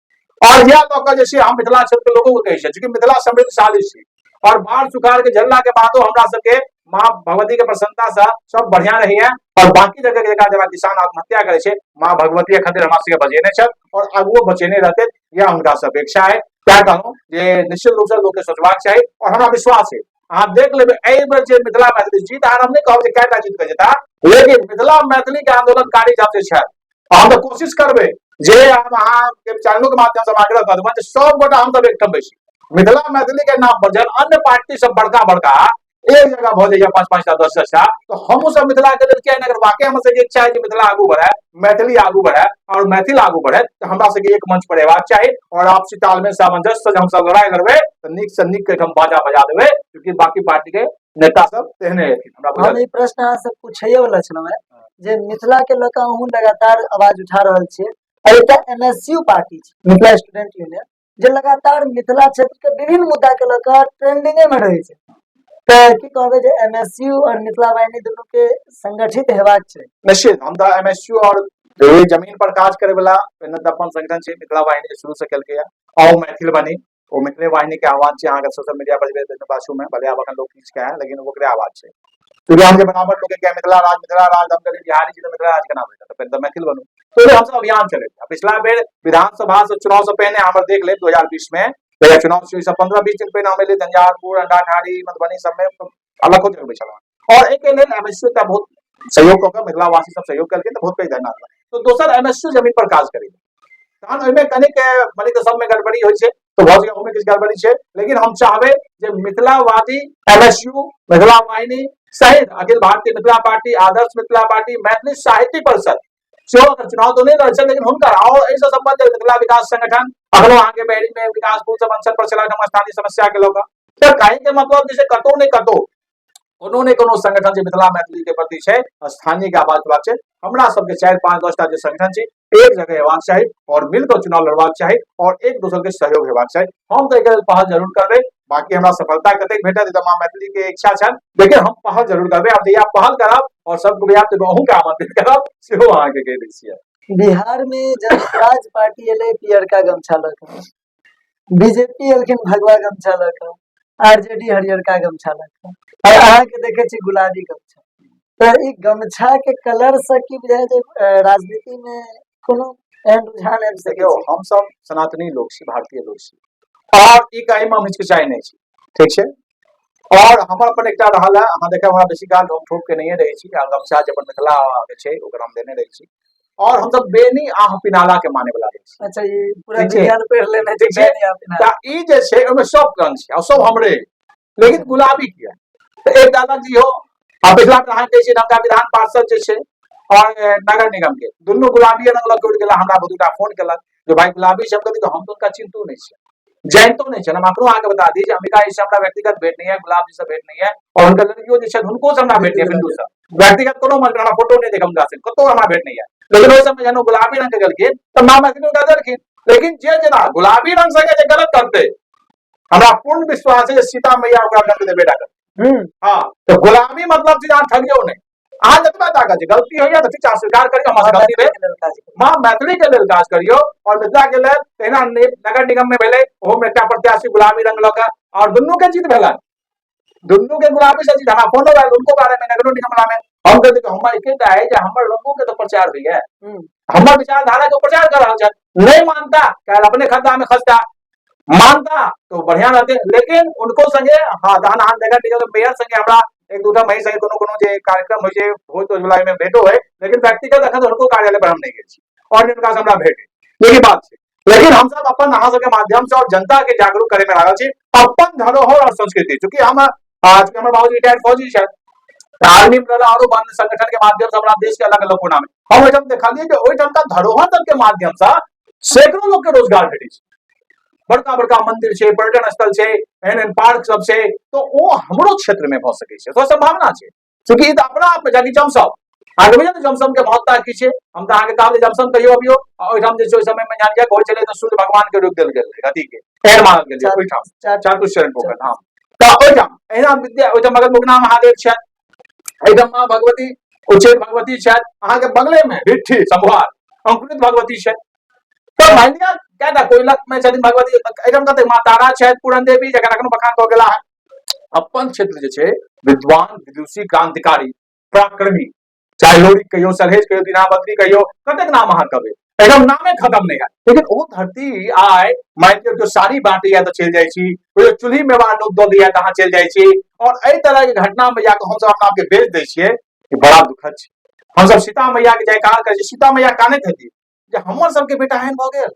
और इएह लऽ कऽ जे छै हम मिथिला क्षेत्र के लोगों के कहै छियै, चूँकि मिथिला समृद्धशाली छै और बाढ़ सुखाड़ के झेलला के बादो हमरा सबके माँ भगवती के प्रसन्नता से सब बढ़िया रहैया और बाकी जगह के जगह जेना किसान आत्महत्या करे छै, माँ भगवती खातिर हमरा सबके बचेने छथि और आगुओ बचेने रहते, यह हुनका से अपेक्षा है। तैं कहलहुँ जे निश्चित रूप से लोग के सोचबाक चाही और हमरा विश्वास है अहाँ देख लेबै एहि बेर जे मिथिला मैथिली जीत हार हम नहि कहब जे कएटा जीत के जेता, लेकिन मिथिला मैथिली के आंदोलनकारी जब जे छथि हम तऽ कोशिश करबै जे हम अहाँके चैनलो के माध्यम से हम आग्रह करबै जे सब गोटा हम सब एकठाम बैसी मिथिला मैथिली के नाम पर। जहन अन्य पार्टी सब बड़का बड़का एक जगह भऽ जाइए 5 5टा 10 10टा, तऽ हमहूँ सब मिथिला के लेल किया नहि, अगर वाकई हमर सबके इच्छा है कि मिथिला आगू बढ़े, मैथिली आगू बढ़े और मैथिल आगू बढ़े, तऽ हमरा सबके एक मंच पर एबाक चाही और आपसी तालमेल सामंजस्य से हम सब लड़ाई लड़बै तऽ नीक से नीक के हम बाजा बजा देबै, क्योंकि बाकी पार्टी के नेता सब तेहने हेथिन। हमरा हम ई प्रश्न अहाँ से पूछैये वाला छलहुँ हेँ जे मिथिला के लऽ कऽ अहूँ लगातार आवाज उठा रहल छियै और एकटा एमएसयू पार्टी छै मिथिला स्टूडेंट यूनियन जे लगातार मिथिला क्षेत्र के विभिन्न मुद्दा के लऽ कऽ ट्रेंडिंगे में रहै छै, तऽ की कहबै जे एमएसयू और मिथिला वाहिनी दुनू के संगठित हेबाक छै? निश्चित हम तऽ एमएसयू और जमीन पर काज करे वाला पहिने तऽ अपन संगठन छै मिथिला वाहिनी जे शुरू से केलकै आओ मैथिल बनी, ओ मिथिले वाहिनी के आवाज छै। अहाँके सोशल मीडिया पर जेबै पाछू में भले आब अखन लोग खींच के आए लेकिन ओकरे आवाज छै। क्योंकि हम जे बराबर लोग के मिथिला राज मिथिला राज, हम कहलियै बिहारी छी तऽ मिथिला राज केना भेटत, तऽ पहिले तऽ मैथिल बनू। तो हमसब अभियान चले पिछला बेर विधानसभा से चुनाव से पहिने हमर देख लेब 2020 में जहिया चुनाव से 15-20 दिन पहिने हम एलियै झंझारपुर, अंडाठाड़ी, मधुबनी सब में अलग जगह छलहुँ और एहिके लेल एमएसयू एकटा बहुत सहयोग कऽ कऽ मिथिलावासी सब सहयोग केलखिन तऽ बहुत पैघ धन्यवाद। तो दोसर एमएसयू जमीन पर काज करै तहन ओहिमे कनिक मने तऽ सबमे गड़बड़ी होइ छै तऽ भऽ सकैए ओहिमे किछु गड़बड़ी छै, लेकिन हम चाहबै जे मिथिलावादी एमएसयू, मिथिला वाहिनी सहित अखिल भारतीय मिथिला पार्टी, आदर्श मिथिला पार्टी, मैथिली साहित्यिक परिषद सेहो अगर चुनाव तऽ नहि लड़ै छै लेकिन हुनकर और एहिसँ सम्बन्धित मिथिला विकास संगठन अखनो अहाँके बहरी में विकास पुल सब अनशन पर छल स्थानीय समस्या के लऽ कऽ, तऽ कहे के मतलब जे छै कतौ ने कतौ कोनो ने कोनो संगठन जे मिथिला मैथिली के प्रति छै स्थानीय के आवाज उठबाक छै। हमरा सबके 4 5 10 टा जे संगठन छै एक जगह हेबाक चाही और मिलकर चुनाव लड़बाक चाही और एक दोसर के सहयोग हेबाक चाही। हम तऽ एकर पहल जरूर करबै, बाकी हमरा सफलता कतेक भेटत तऽ माँ मैथिली के इच्छा छनि, लेकिन हम पहल जरूर करबै। आब जहिया पहल करब और सबके बुझायब तऽ अहूँके आमंत्रित करब, सेहो अहाँके कहि दै छियै। बिहार में जनसुराज पार्टी एलै पियरका गमछा लऽ कऽ, बीजेपी एलखिन भगवा गमछा लऽ कऽ, आरजेडी हरियरका गमछा लऽ कऽ और अहाँके देखै छी गुलाबी गमछा। तऽ ई गमछा के कलर से की बुझाय जे राजनीति में कोनो एहन रुझान आबि सकै देखियौ छै? हम सब सनातनी लोक छी, भारतीय लोक छी, और ई कहै मे हम हिचकिचाइ नहि छी, ठीक छै। और हमर अपन एकटा रहल है, अहाँ देखब हमरा बेसी काल हम ठोक के नहिए रहै छी, आ गमछा जे अपन मिथिला के छै ओकरा हम देने रहै छी, और हमसब बेनी आ पिनाला के माने वाला रहै छी। अच्छा, ई पूरा ठीक छै। विज्ञान पढ़ि लेने छै, ठीक छै। बेनी आ पिनाला। तऽ ई जे छै ओहिमे सब रंग छै आ सब हमरे, लेकिन गुलाबी किया? तऽ एक दादा जी हो, आ पिछला बेर अहाँ कहै छी नवका विधान पार्षद जे छै और नगर निगम के दुनू गुलाबी रंग लग उड़ि गेला। हमरा बहुत गोटा फोन केलक जे भाई गुलाबी छै, हम कहलियै हम तऽ हुनका चिन्हतो नहि छियै, जानितो नहि छियै। हम अपनो अहाँके बता दी जे अंबिका जी से हमरा व्यक्तिगत भेंट नहीं है, गुलाब जी से भेंट नहीं है, और हुनकर लड़कियों जे छै हुनको से हमरा भेंट नहीं है, बिंदु से व्यक्तिगत कोनो मतलब हमरा फोटो नहीं देखल हुनका से, कतौ हमरा भेंट नहीं है। लेकिन ओहि समय जहन ओ गुलाबी रंग के गेलखिन तऽ माँ मैथिली हुनका देलखिन, लेकिन जे जेना गुलाबी रंग संगे जे गलत करते, हमरा पूर्ण विश्वास है जे सीता मैया ओकरा दंड देबे टा करतै। हाँ, तऽ गुलाबी मतलब छै जे अहाँ ठगियौ नहि, अहाँ जतबा ताकत छै, गलती होइया तऽ ठीक छै, अहाँ स्वीकार करियौ हमरा से गलती भेल, माँ मैथिली के लेल काज करियौ और मिथिला के लेल। तहिना नगर निगम में भेलै, ओहो में एकटा प्रत्याशी गुलाबी रंग लऽ कऽ और दुनू के जीत भेलनि, दुनू के गुलाबी से जीत। हमरा फोनो आयल उनको बारे में, नगरो निगम वाला में, हम कहलियै कि हमर एकेटा है जे हमर रंगो के तो प्रचार होइया, हमर विचारधारा के प्रचार कर रहल छथि, नहीं मानता काल्हि अपने खद्दा में खसता, मानता तो बढ़िया रहते। लेकिन उनको संगे हाँ जहन अहाँ नगर निगम के मेयर संगे हमरा एक दूटा मही संगे कोनो कोनो जे कार्यक्रम होइ छै भोज तोज वाला ओहिमे भेटो है, लेकिन व्यक्तिगत अखन हुनको कार्यालय पर हम नहि गेल छी और हुनका से हमरा भेट है, लेकिन बात छै। लेकिन हम सब अपन अहाँ सबके माध्यम से और जनता के जागरूक करे में लागल छी अपन धरोहर और संस्कृति। चूंकि हम आज हमर बाबूजी रिटायर्ड फौजी छथि, आर्मी में रहला, आरो अन्य संगठन के माध्यम से हमरा देश के अलग अलग कोना में हम ओहिठाम देखलियै जे ओहिठाम का धरोहर सबके माध्यम से सैकड़ों लोग के रोजगार भेटै छै। बड़का बड़का मंदिर छै, पर्यटन स्थल छै, एहन एहन पार्क सब छै, तो ओ हमरो क्षेत्र में भऽ सकै छै, तो संभावना छै। चूंकि ई तऽ अपना आप में जाकि जमसम अहाँके बुझल जमसम के महत्ता की छै, हम तऽ अहाँके कहब जे जमसम कहियो अबियो, आ ओहिठाम जे छै ओहि समय में जान के होइ छलै तऽ सूर्य भगवान के रूप देल गेल रहै, अथी के एहन मानल गेल छै ओहिठाम चातुश्चरण पोखर। हाँ, तऽ ओहिठाम एहिना विद्या, ओहिठाम मगध मुगना महादेव छथि, एहिठाम माँ भगवती उच्चैठ भगवती छथि, अहाँके बगले में भिट्ठी समवार अंकुरित भगवती छथि। तऽ मानि लिअ कएटा कोइलख में छथिन भगवती, एहिठाम कते माँ तारा छथि, पूरन देवी जकर एखनो बखान कऽ गेला है। अपन क्षेत्र जे छै विद्वान विदुषी क्रांतिकारी पराक्रमी, चाहे लोरी कहियो, सलहेज कहियो, दीनाभद्री कहियो, कतेक नाम अहाँ कहबै, एकदम नामे खत्म नहीं है। लेकिन ओ धरती आय मानि लिअ केओ साड़ी बांटैया तऽ चलि जाइ छी, कोइ चूल्ही में बार नोत दऽ दैया तऽ अहाँ चलि जाइ छी, और एहि तरह के घटना में जाकऽ हमसब अपना आपके बेच दै छियै, ई बड़ा दुखद छै। हमसब सीता मैया के जयकार करै छी, सीता मैया कानैत हेती जे हमर सबके बेटा एहन भऽ गेल,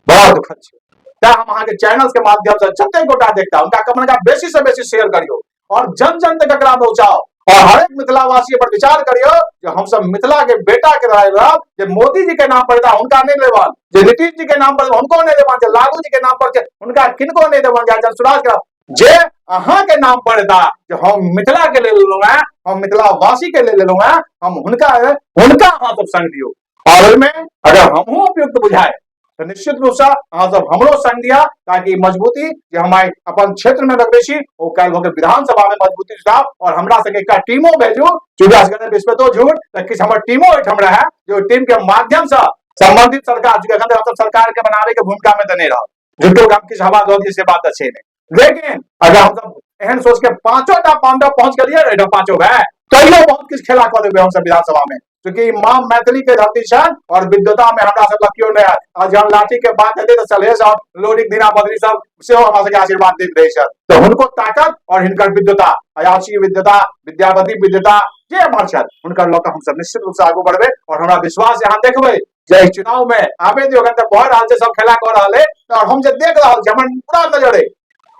बड़ा दुखद छै। तें हम अहाँके चैनल के माध्यम से जते गोटा देखता हुनका कमन बेसी से बेसी शेयर करियौ और जन जन तक एकरा पहुंचाओ, और हरेक मिथिलावासी पर विचार करियो जे हम सब मिथिला के बेटा के लड़ाई लड़ब, जे मोदी जी के नाम पर हुनका नहीं लेबन, जे नीतीश जी के नाम पर हुनको नहीं लेबन, जे लालू जी के नाम पर हुनका किनको नहीं देबन, जे जनसुराज के जे अहाँ के नाम पर एता जे हम मिथिला के लेल लेलहुँ हैं, हम मिथिलावासी के लेल लेलहुँ हैं, हम हुनका हुनका अहाँ सब संग दियौ। और ओहिमे अगर हमहूँ उपयुक्त बुझाए तऽ निश्चित रूप से अहाँ सब हमरो संग दिया, ताकि मजबूती जे हम आइ अपन क्षेत्र में लगबै छी ओ काल्हि भऽ के विधानसभा में मजबूती जुटाउ, और हमरा संगे एकटा टीमो भेजू, चूँकि असगरे विस्मृतो झूठ, तऽ किछु हमर टीमो ओहिठाम रहए जे ओहि टीम के माध्यम से संबंधित सरकार, चूँकि एखन तक हमसब सरकार के बनाबे के भूमिका में तऽ नहि रहब, झूठो के हम किछु हवा दऽ दियै से बात तऽ छै नहि, लेकिन अगर हमसब एहन सोच के पांचो टा पांडव पहुंच गेलियै एहिठाम पांचो भाय, तैयो बहुत किछु खेला कऽ देबै हमसब विधानसभा में, चूँकि माँ मैथिली के धरती छनि और विद्वता में हमरा सब केओ नहि आयत। आ जहन लाठी के बात हेतै तऽ सलहेश और लोरिक दीना बद्री सब सेहो हमरा सबके आशीर्वाद दैत रहै छथि, तऽ हुनको ताकत और हिनकर विद्वता, अयाची विद्वता, विद्यापति विद्वता जे एम्हर छथि हुनकर लऽ कऽ हमसब निश्चित रूप से आगू बढ़बै। और हमरा विश्वास अहाँ देखबै जे एहि चुनाव में आबे दियौ, एखन तऽ भऽ रहल छै, सब खेला कऽ रहल है, और हम जे देख रहल छी हमर पूरा नजर है,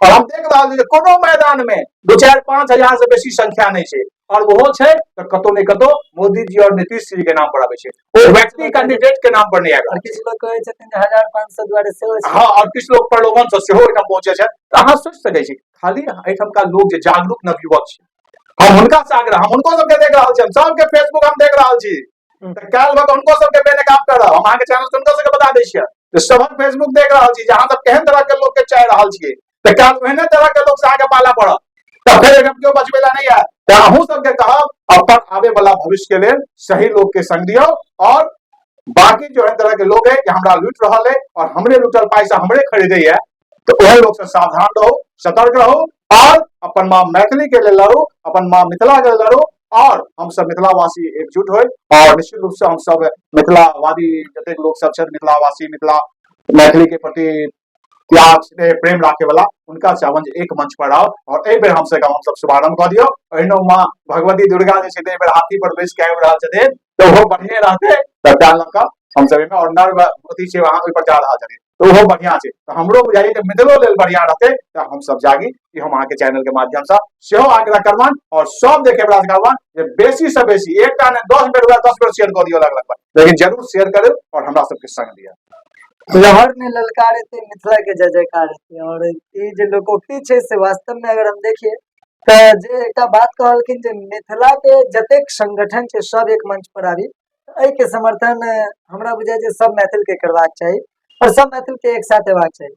और हम देख रहल छी जे कोनो मैदान में 2 4 5 हजार से बेसी संख्या नहीं छै, और ओहो छै तऽ कतौ ने कतौ मोदी जी और नीतीश जी के नाम पर आबै छै, ओ व्यक्ति कैंडिडेट के नाम पर नहीं आबि रहल और किछु लोग कहै छथिन जे 1500 दुआरे सेहो छै। हाँ, और किछु लोग प्रलोभन से सेहो एहिठाम पहुंचे छथि। तऽ अहाँ सोचि सकै छी खाली एहिठामका लोग जे जागरूक नवयुवक छै, हम हुनका से आग्रह, हम हुनको सबके देख रहल छी, हम सबके फेसबुक हम देख रहल छी, तऽ काल्हि भऽ कऽ हुनको सबके बेनकाब करब। हम अहाँके चैनल से हुनको सबके बता दै छियै जे सबक फेसबुक देख रहल छी जे अहाँ सब केहन तरह के लोग के चाहि रहल छियै, तऽ काल्हि ओहने तरह के लोग से अहाँके पाला पड़त, तऽ फेर एहिठाम केओ बचबै ला नहि आयत। तऽ अहूँ सबके कहब अपन आबे वाला भविष्य के लेल सही लोग के संग दियौ, और बाकी जो एहन तरह के लोग है जे हमरा लूटि रहल है और हमरे लूटल पाई से हमरे खरीदे है, तो ओहन लोग से सावधान रहू, सतर्क रहू, और अपन माँ मैथिली के लेल लड़ू, अपन माँ मिथिला के लेल लड़ू, और हम सब मिथिलावासी एकजुट होय और निश्चित रूप से हम सब मिथिलावादी जतेक लोक सब छथि, मिथिलावासी, मिथिला मैथिली के प्रति त्याग स्नेह प्रेम राखे वाला, उनका चाहबनि जे एक मंच पर आउ और एहि बेर हमसे हम सब शुभारंभ कऽ दियौ। एहनो माँ भगवती दुर्गा जे छै एहि बेर हाथी पर बैस के आबि रहल छथिन, तऽ ओहो बढ़िए रहतै। तऽ तें लऽ कऽ हमसब एहिमे और नर अथी छै वहाँ ओहि पर जा रहल छथिन, तऽ ओहो बढ़िया छै। तऽ हमरो बुझाइए जे मिथिलो लेल बढ़िया रहतै तऽ हमसब जागी। ई हम अहाँके चैनल के माध्यम से सेहो आग्रह करबनि और सब देखे वाला से करबनि जे बेसी से बेसी एकटा ने 10 बेर हुए 10 बेर शेयर कऽ दियौ अलग अलग पर, लेकिन जरूर शेयर करू और हमरा सबके संग दिअ। लहर ने ललकार हेतै, मिथिला के जय जयकार हेतै। और ई जे लोकोक्ति छै से वास्तव में अगर हम देखिए तऽ जे एकटा बात कहलखिन जे मिथिला के जतेक संगठन छै सब एक मंच पर आबी, एहि के समर्थन हमरा बुझाय जे सब मैथिल के करबाक चाही और सब मैथिल के एक साथ हेबाक चाही।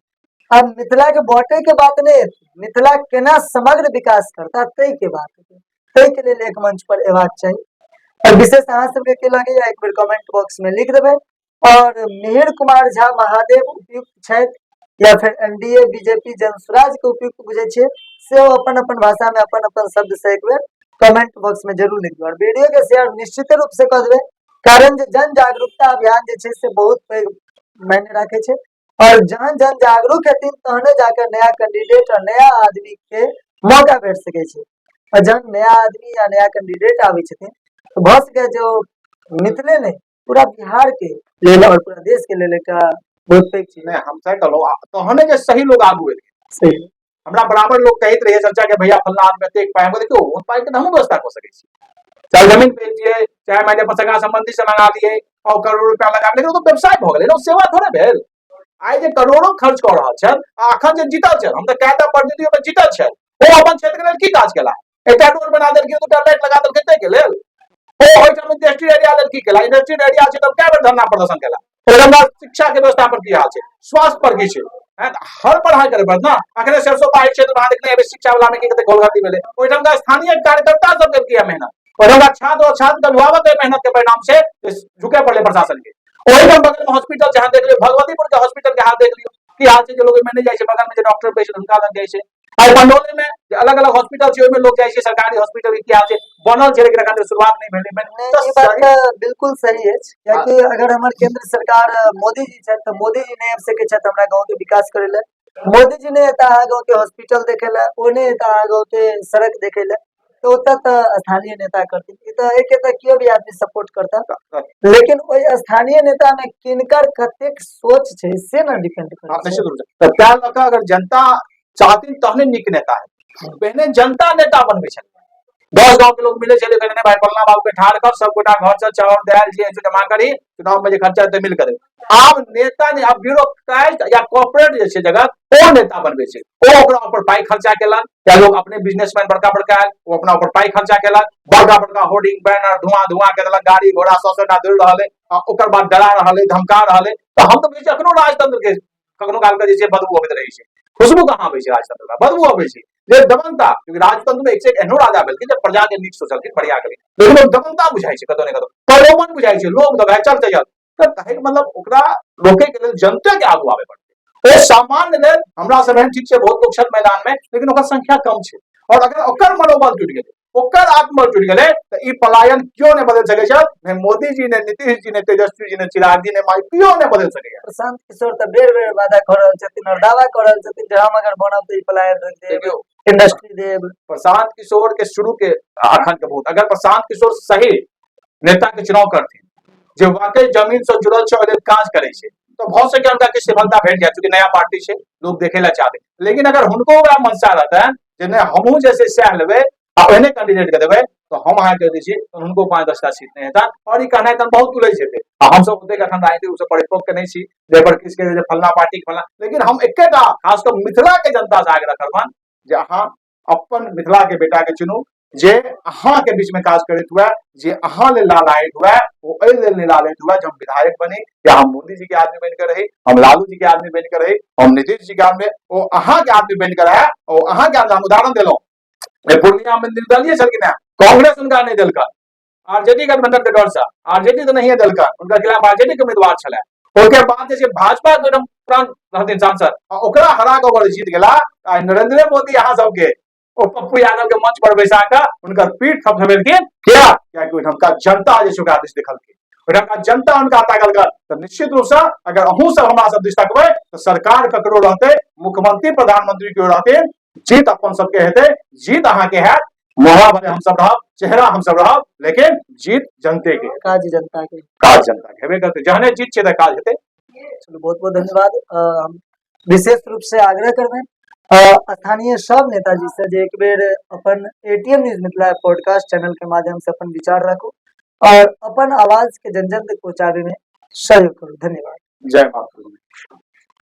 अब मिथिला के बांटे के बात नहीं हेतै, मिथिला केना समग्र विकास करता ताहि के बात हेतै, ताहि के लेल एक मंच पर एबाक चाही। और विशेष अहाँ सबके की लगैया एक बेर कमेंट बॉक्स में लिख देबै। और मिहिर कुमार झा महादेव उपयुक्त छथि या फिर एनडीए बीजेपी जनसुराज के उपयुक्त बुझै छियै, से ओ अपन अपन भाषा में अपन अपन शब्द से एक बेर कमेंट बॉक्स में जरूर लिख दियौ। और वीडियो के शेयर निश्चित रूप से कऽ देबै, कारण जे जन जागरूकता अभियान जे छै से बहुत पैघ मायने राखै छै और जहन जन जागरूक हेथिन तहने जाकर नया कैंडिडेट और नया आदमी के मौका भेट सकै छै। और जहन नया आदमी या नया कैंडिडेट आबै छथिन तऽ भऽ सकै जे ओ मिथिले नहि पूरा बिहार के लेल और पूरा देश के लेल एकटा बहुत पैघ चीज। नहि, हम सही कहलहुँ, तहने जे सही लोग आगू एलै। सही। हमरा बराबर लोग कहैत रहिए चर्चा के भैया फल्ला आदमी एतेक पाइ, हम देखियौ ओ पाइ के तऽ हमहूँ व्यवस्था कऽ सकै छी, चाहे जमीन बेच दियै, चाहे मानि लिअ अपन सगा संबंधी से मंगा दियै और करोड़ रुपया लगा, लेकिन ओ तऽ व्यवसाय भऽ गेलै ने, ओ सेवा थोड़े भेल। आइ जे करोड़ो खर्च कऽ रहल छथि आ अखन जे जीतल छथि, हम तऽ कएटा प्रतिनिधि ओहिमे जीतल छथि, ओ अपन क्षेत्र के लेल की काज केला? एकटा रोड बना देलखिन, दूटा लाइट लगा देलखिन, ताहि के लेल ओ ओहिठाम इंडस्ट्रियल एरिया लेल की केला? इंडस्ट्रियल एरिया छै तऽ कए बेर धरना प्रदर्शन केला? ओहिठाम शिक्षा के व्यवस्था पर की हाल छै, स्वास्थ्य पर की छै, हर पढ़ाई करे पड़त ना। अखने सरसों पाही क्षेत्र में देखने हेबै शिक्षा वाला में की कते गोलगर्दी भेलै, ओहिठाम का स्थानीय कार्यकर्ता सब के किया मेहनत, ओहिठाम का छात्र और छात्र के अभिभावक के मेहनत के परिणाम से झुके पड़ले प्रशासन के। ओहिठाम बगल में हॉस्पिटल जहां देख लियो, भगवतीपुर के हॉस्पिटल के हाल देख लियो की हाल छै, जे लोग ओहिमे नहि जाइ छै, बगल में जे डॉक्टर पेशेंट हुनका लग जाइ छै। आइ पंडौली में जे अलग अलग हॉस्पिटल छै ओहिमे लोग जाइ छै, सरकारी हॉस्पिटल के की हाल छै, बनल छै लेकिन एखन शुरुआत नहि भेलै। नहि, ई बात तऽ बिल्कुल सही अछि, कियाकि अगर हमर केंद्र सरकार मोदी जी छथि तऽ मोदी जी नहि आबि सकै छथि हमरा गाँव के विकास करै लए, मोदी जी नहि एता अहाँ गाँव के हॉस्पिटल देखै लए, ओ नहि एता अहाँ गाँव के सड़क देखै लए, तऽ ओतऽ तऽ स्थानीय नेता करथिन। ई तऽ एहिके तऽ केओ भी आदमी सपोर्ट करता, लेकिन ओहि स्थानीय नेता में किनकर कतेक सोच छै से ने डिपेंड करै छै। निश्चित रूप से। तऽ तैं लऽ कऽ अगर जनता चाहथिन तहने नीक नेता है। पहिने जनता नेता बनबै छलै, 10 गांव के लोग मिले छलै, कहने भाई फलना बाबू के ठाढ़ कर, सब गोटा घर से चाउर दालि जे छै जमा करी, चुनाव में जे खर्चा हेतै मिल करे। आब नेता ने, आब ब्यूरोक्रेट या कॉर्पोरेट जे छै जगह, ओ नेता बनबै छै, ओ ओकरा ऊपर पाई खर्चा केलक, या लोग अपने बिजनेसमैन बड़का बड़का आयल, ओ अपना ऊपर पाई खर्चा केलक, बड़का बड़का होर्डिंग बैनर धुआं धुआं के देलक, गाड़ी घोड़ा सौ सौ टा दौड़ रहल है, आ ओकर बाद डरा रहल है, धमका रहल है। तऽ हम तऽ बुझै छियै अखनो राजतंत्र के कखनो काल के जे छै बदबू अबैत रहै छै, खुशबू कहाँ अबै छै, राजतंत्र में बदबू अबै छै जे दबंगता, क्योंकि राजतंत्र में एक से एक एहनो राजा भेलखिन जे प्रजा के नीक सोचलखिन, बढ़िया केलखिन, लेकिन ओ दबंगता बुझाइ छै, कतौ ने कतौ प्रलोभन बुझाइ छै, लोग दबाए चल चल। तऽ कहै के मतलब ओकरा रोके के लेल जनते के आगू आबे पड़तै। ओ सामान्य लेल हमरा सब एहन ठीक छै, बहुत लोग छथि मैदान में, लेकिन ओकर संख्या कम छै, और अगर ओकर मनोबल टूटि गेलै, ओकर आत्मबल टूटि गेलै, तऽ ई पलायन केओ नहि बदलि सकै छै, ने मोदी जी, ने नीतीश जी, ने तेजस्वी जी, ने चिराग जी, ने माई, केओ नहि बदलि सकैया। प्रशांत किशोर तऽ बेर बेर वादा कऽ रहल छथिन और दावा कऽ रहल छथिन जे हम अगर बनब तऽ ई पलायन रोकि देब, देखियौ, इंडस्ट्री देब। प्रशांत किशोर के शुरू के अखन के बहुत, अगर प्रशांत किशोर सही नेता के चुनाव करथिन जे वाकई जमीन से जुड़ल छै, ओहि लेल काज करै छै, तऽ भऽ सकै हुनका किछु सफलता भेट जाय, चूँकि नया पार्टी छै, लोग देखे ला चाहते। लेकिन अगर हुनको ओकरा मनसा रहतनि जे नहि हमहूँ जे छै सएह लेबै आ ओहने कैंडिडेट के देबै, तऽ हम अहाँके दै छी तऽ हुनको 5-10 टा सीट नहि हेतनि। और ई कहनाइ तऽ बहुत उलझि जेतै, आ हमसब ओतेक एखन राजनीतिक रूपसँ परिपक्व नहि छी जाहि पर किछु कहि जे फलना पार्टी फलना, लेकिन हम एकेटा खास कऽ मिथिला के जनता से आग्रह करबनि जे अहाँ अपन मिथिला के बेटा के चुनू जे अहाँ के बीच में काज करैत हुए, जे अहाँ लेल लालायित हुए, ओ एहि लेल नहि लालायित हुए जे हम विधायक बनी या हम मोदी जी के आदमी बनकर रही, हम लालू जी के आदमी बनकर रही, हम नीतीश जी के आदमी, ओ अहाँ के आदमी बनकर रहे, ओ अहाँ के आदमी। हम उदाहरण देलहुँ, पूर्णिया में निर्दलीय छलखिन हेँ, कांग्रेस हुनका नहि देलकनि, आरजेडी गठबंधन के डर से आरजेडी तऽ नहिए देलकनि, हुनका खिलाफ आरजेडी के उम्मीदवार छलै। ओहिके बाद जे छै भाजपा के एकदम पुरान रहथिन सांसद, आ ओकरा हरा कऽ अगर जीत गेला, आ नरेंद्र मोदी अहाँ सबके ओ पप्पू यादव के मंच पर बैसा कऽ हुनकर पीठ थपथपेलखिन। किया? कियाकि ओहिठामका जनता जे छै ओकरा दिस देखलखिन, ओहिठामका जनता हुनका ताकलकन। तऽ निश्चित रूप से अगर अहूँ सब हमरा सब दिस तकबै तऽ सरकार ककरो रहतै, मुख्यमंत्री प्रधानमंत्री केओ रहथिन, जीत अपन सबके हेतै, जीत अहाँके हैत। मोहरा भले हम सब रहब, चेहरा हम सब रहब, लेकिन जीत जनते के हेतै। काज जनता के, काज जनता के हेबे करतै। जहने जीत छै तऽ काज हेतै। चलू, बहुत बहुत धन्यवाद। हम विशेष रूप से आग्रह करबै स्थानीय सब नेताजी से जे एक बेर अपन ATM news Mithila podcast channel के माध्यम से अपन विचार राखू और अपन आवाज के जन जन तक पहुंचाबे में सहयोग करू। धन्यवाद। जय माता।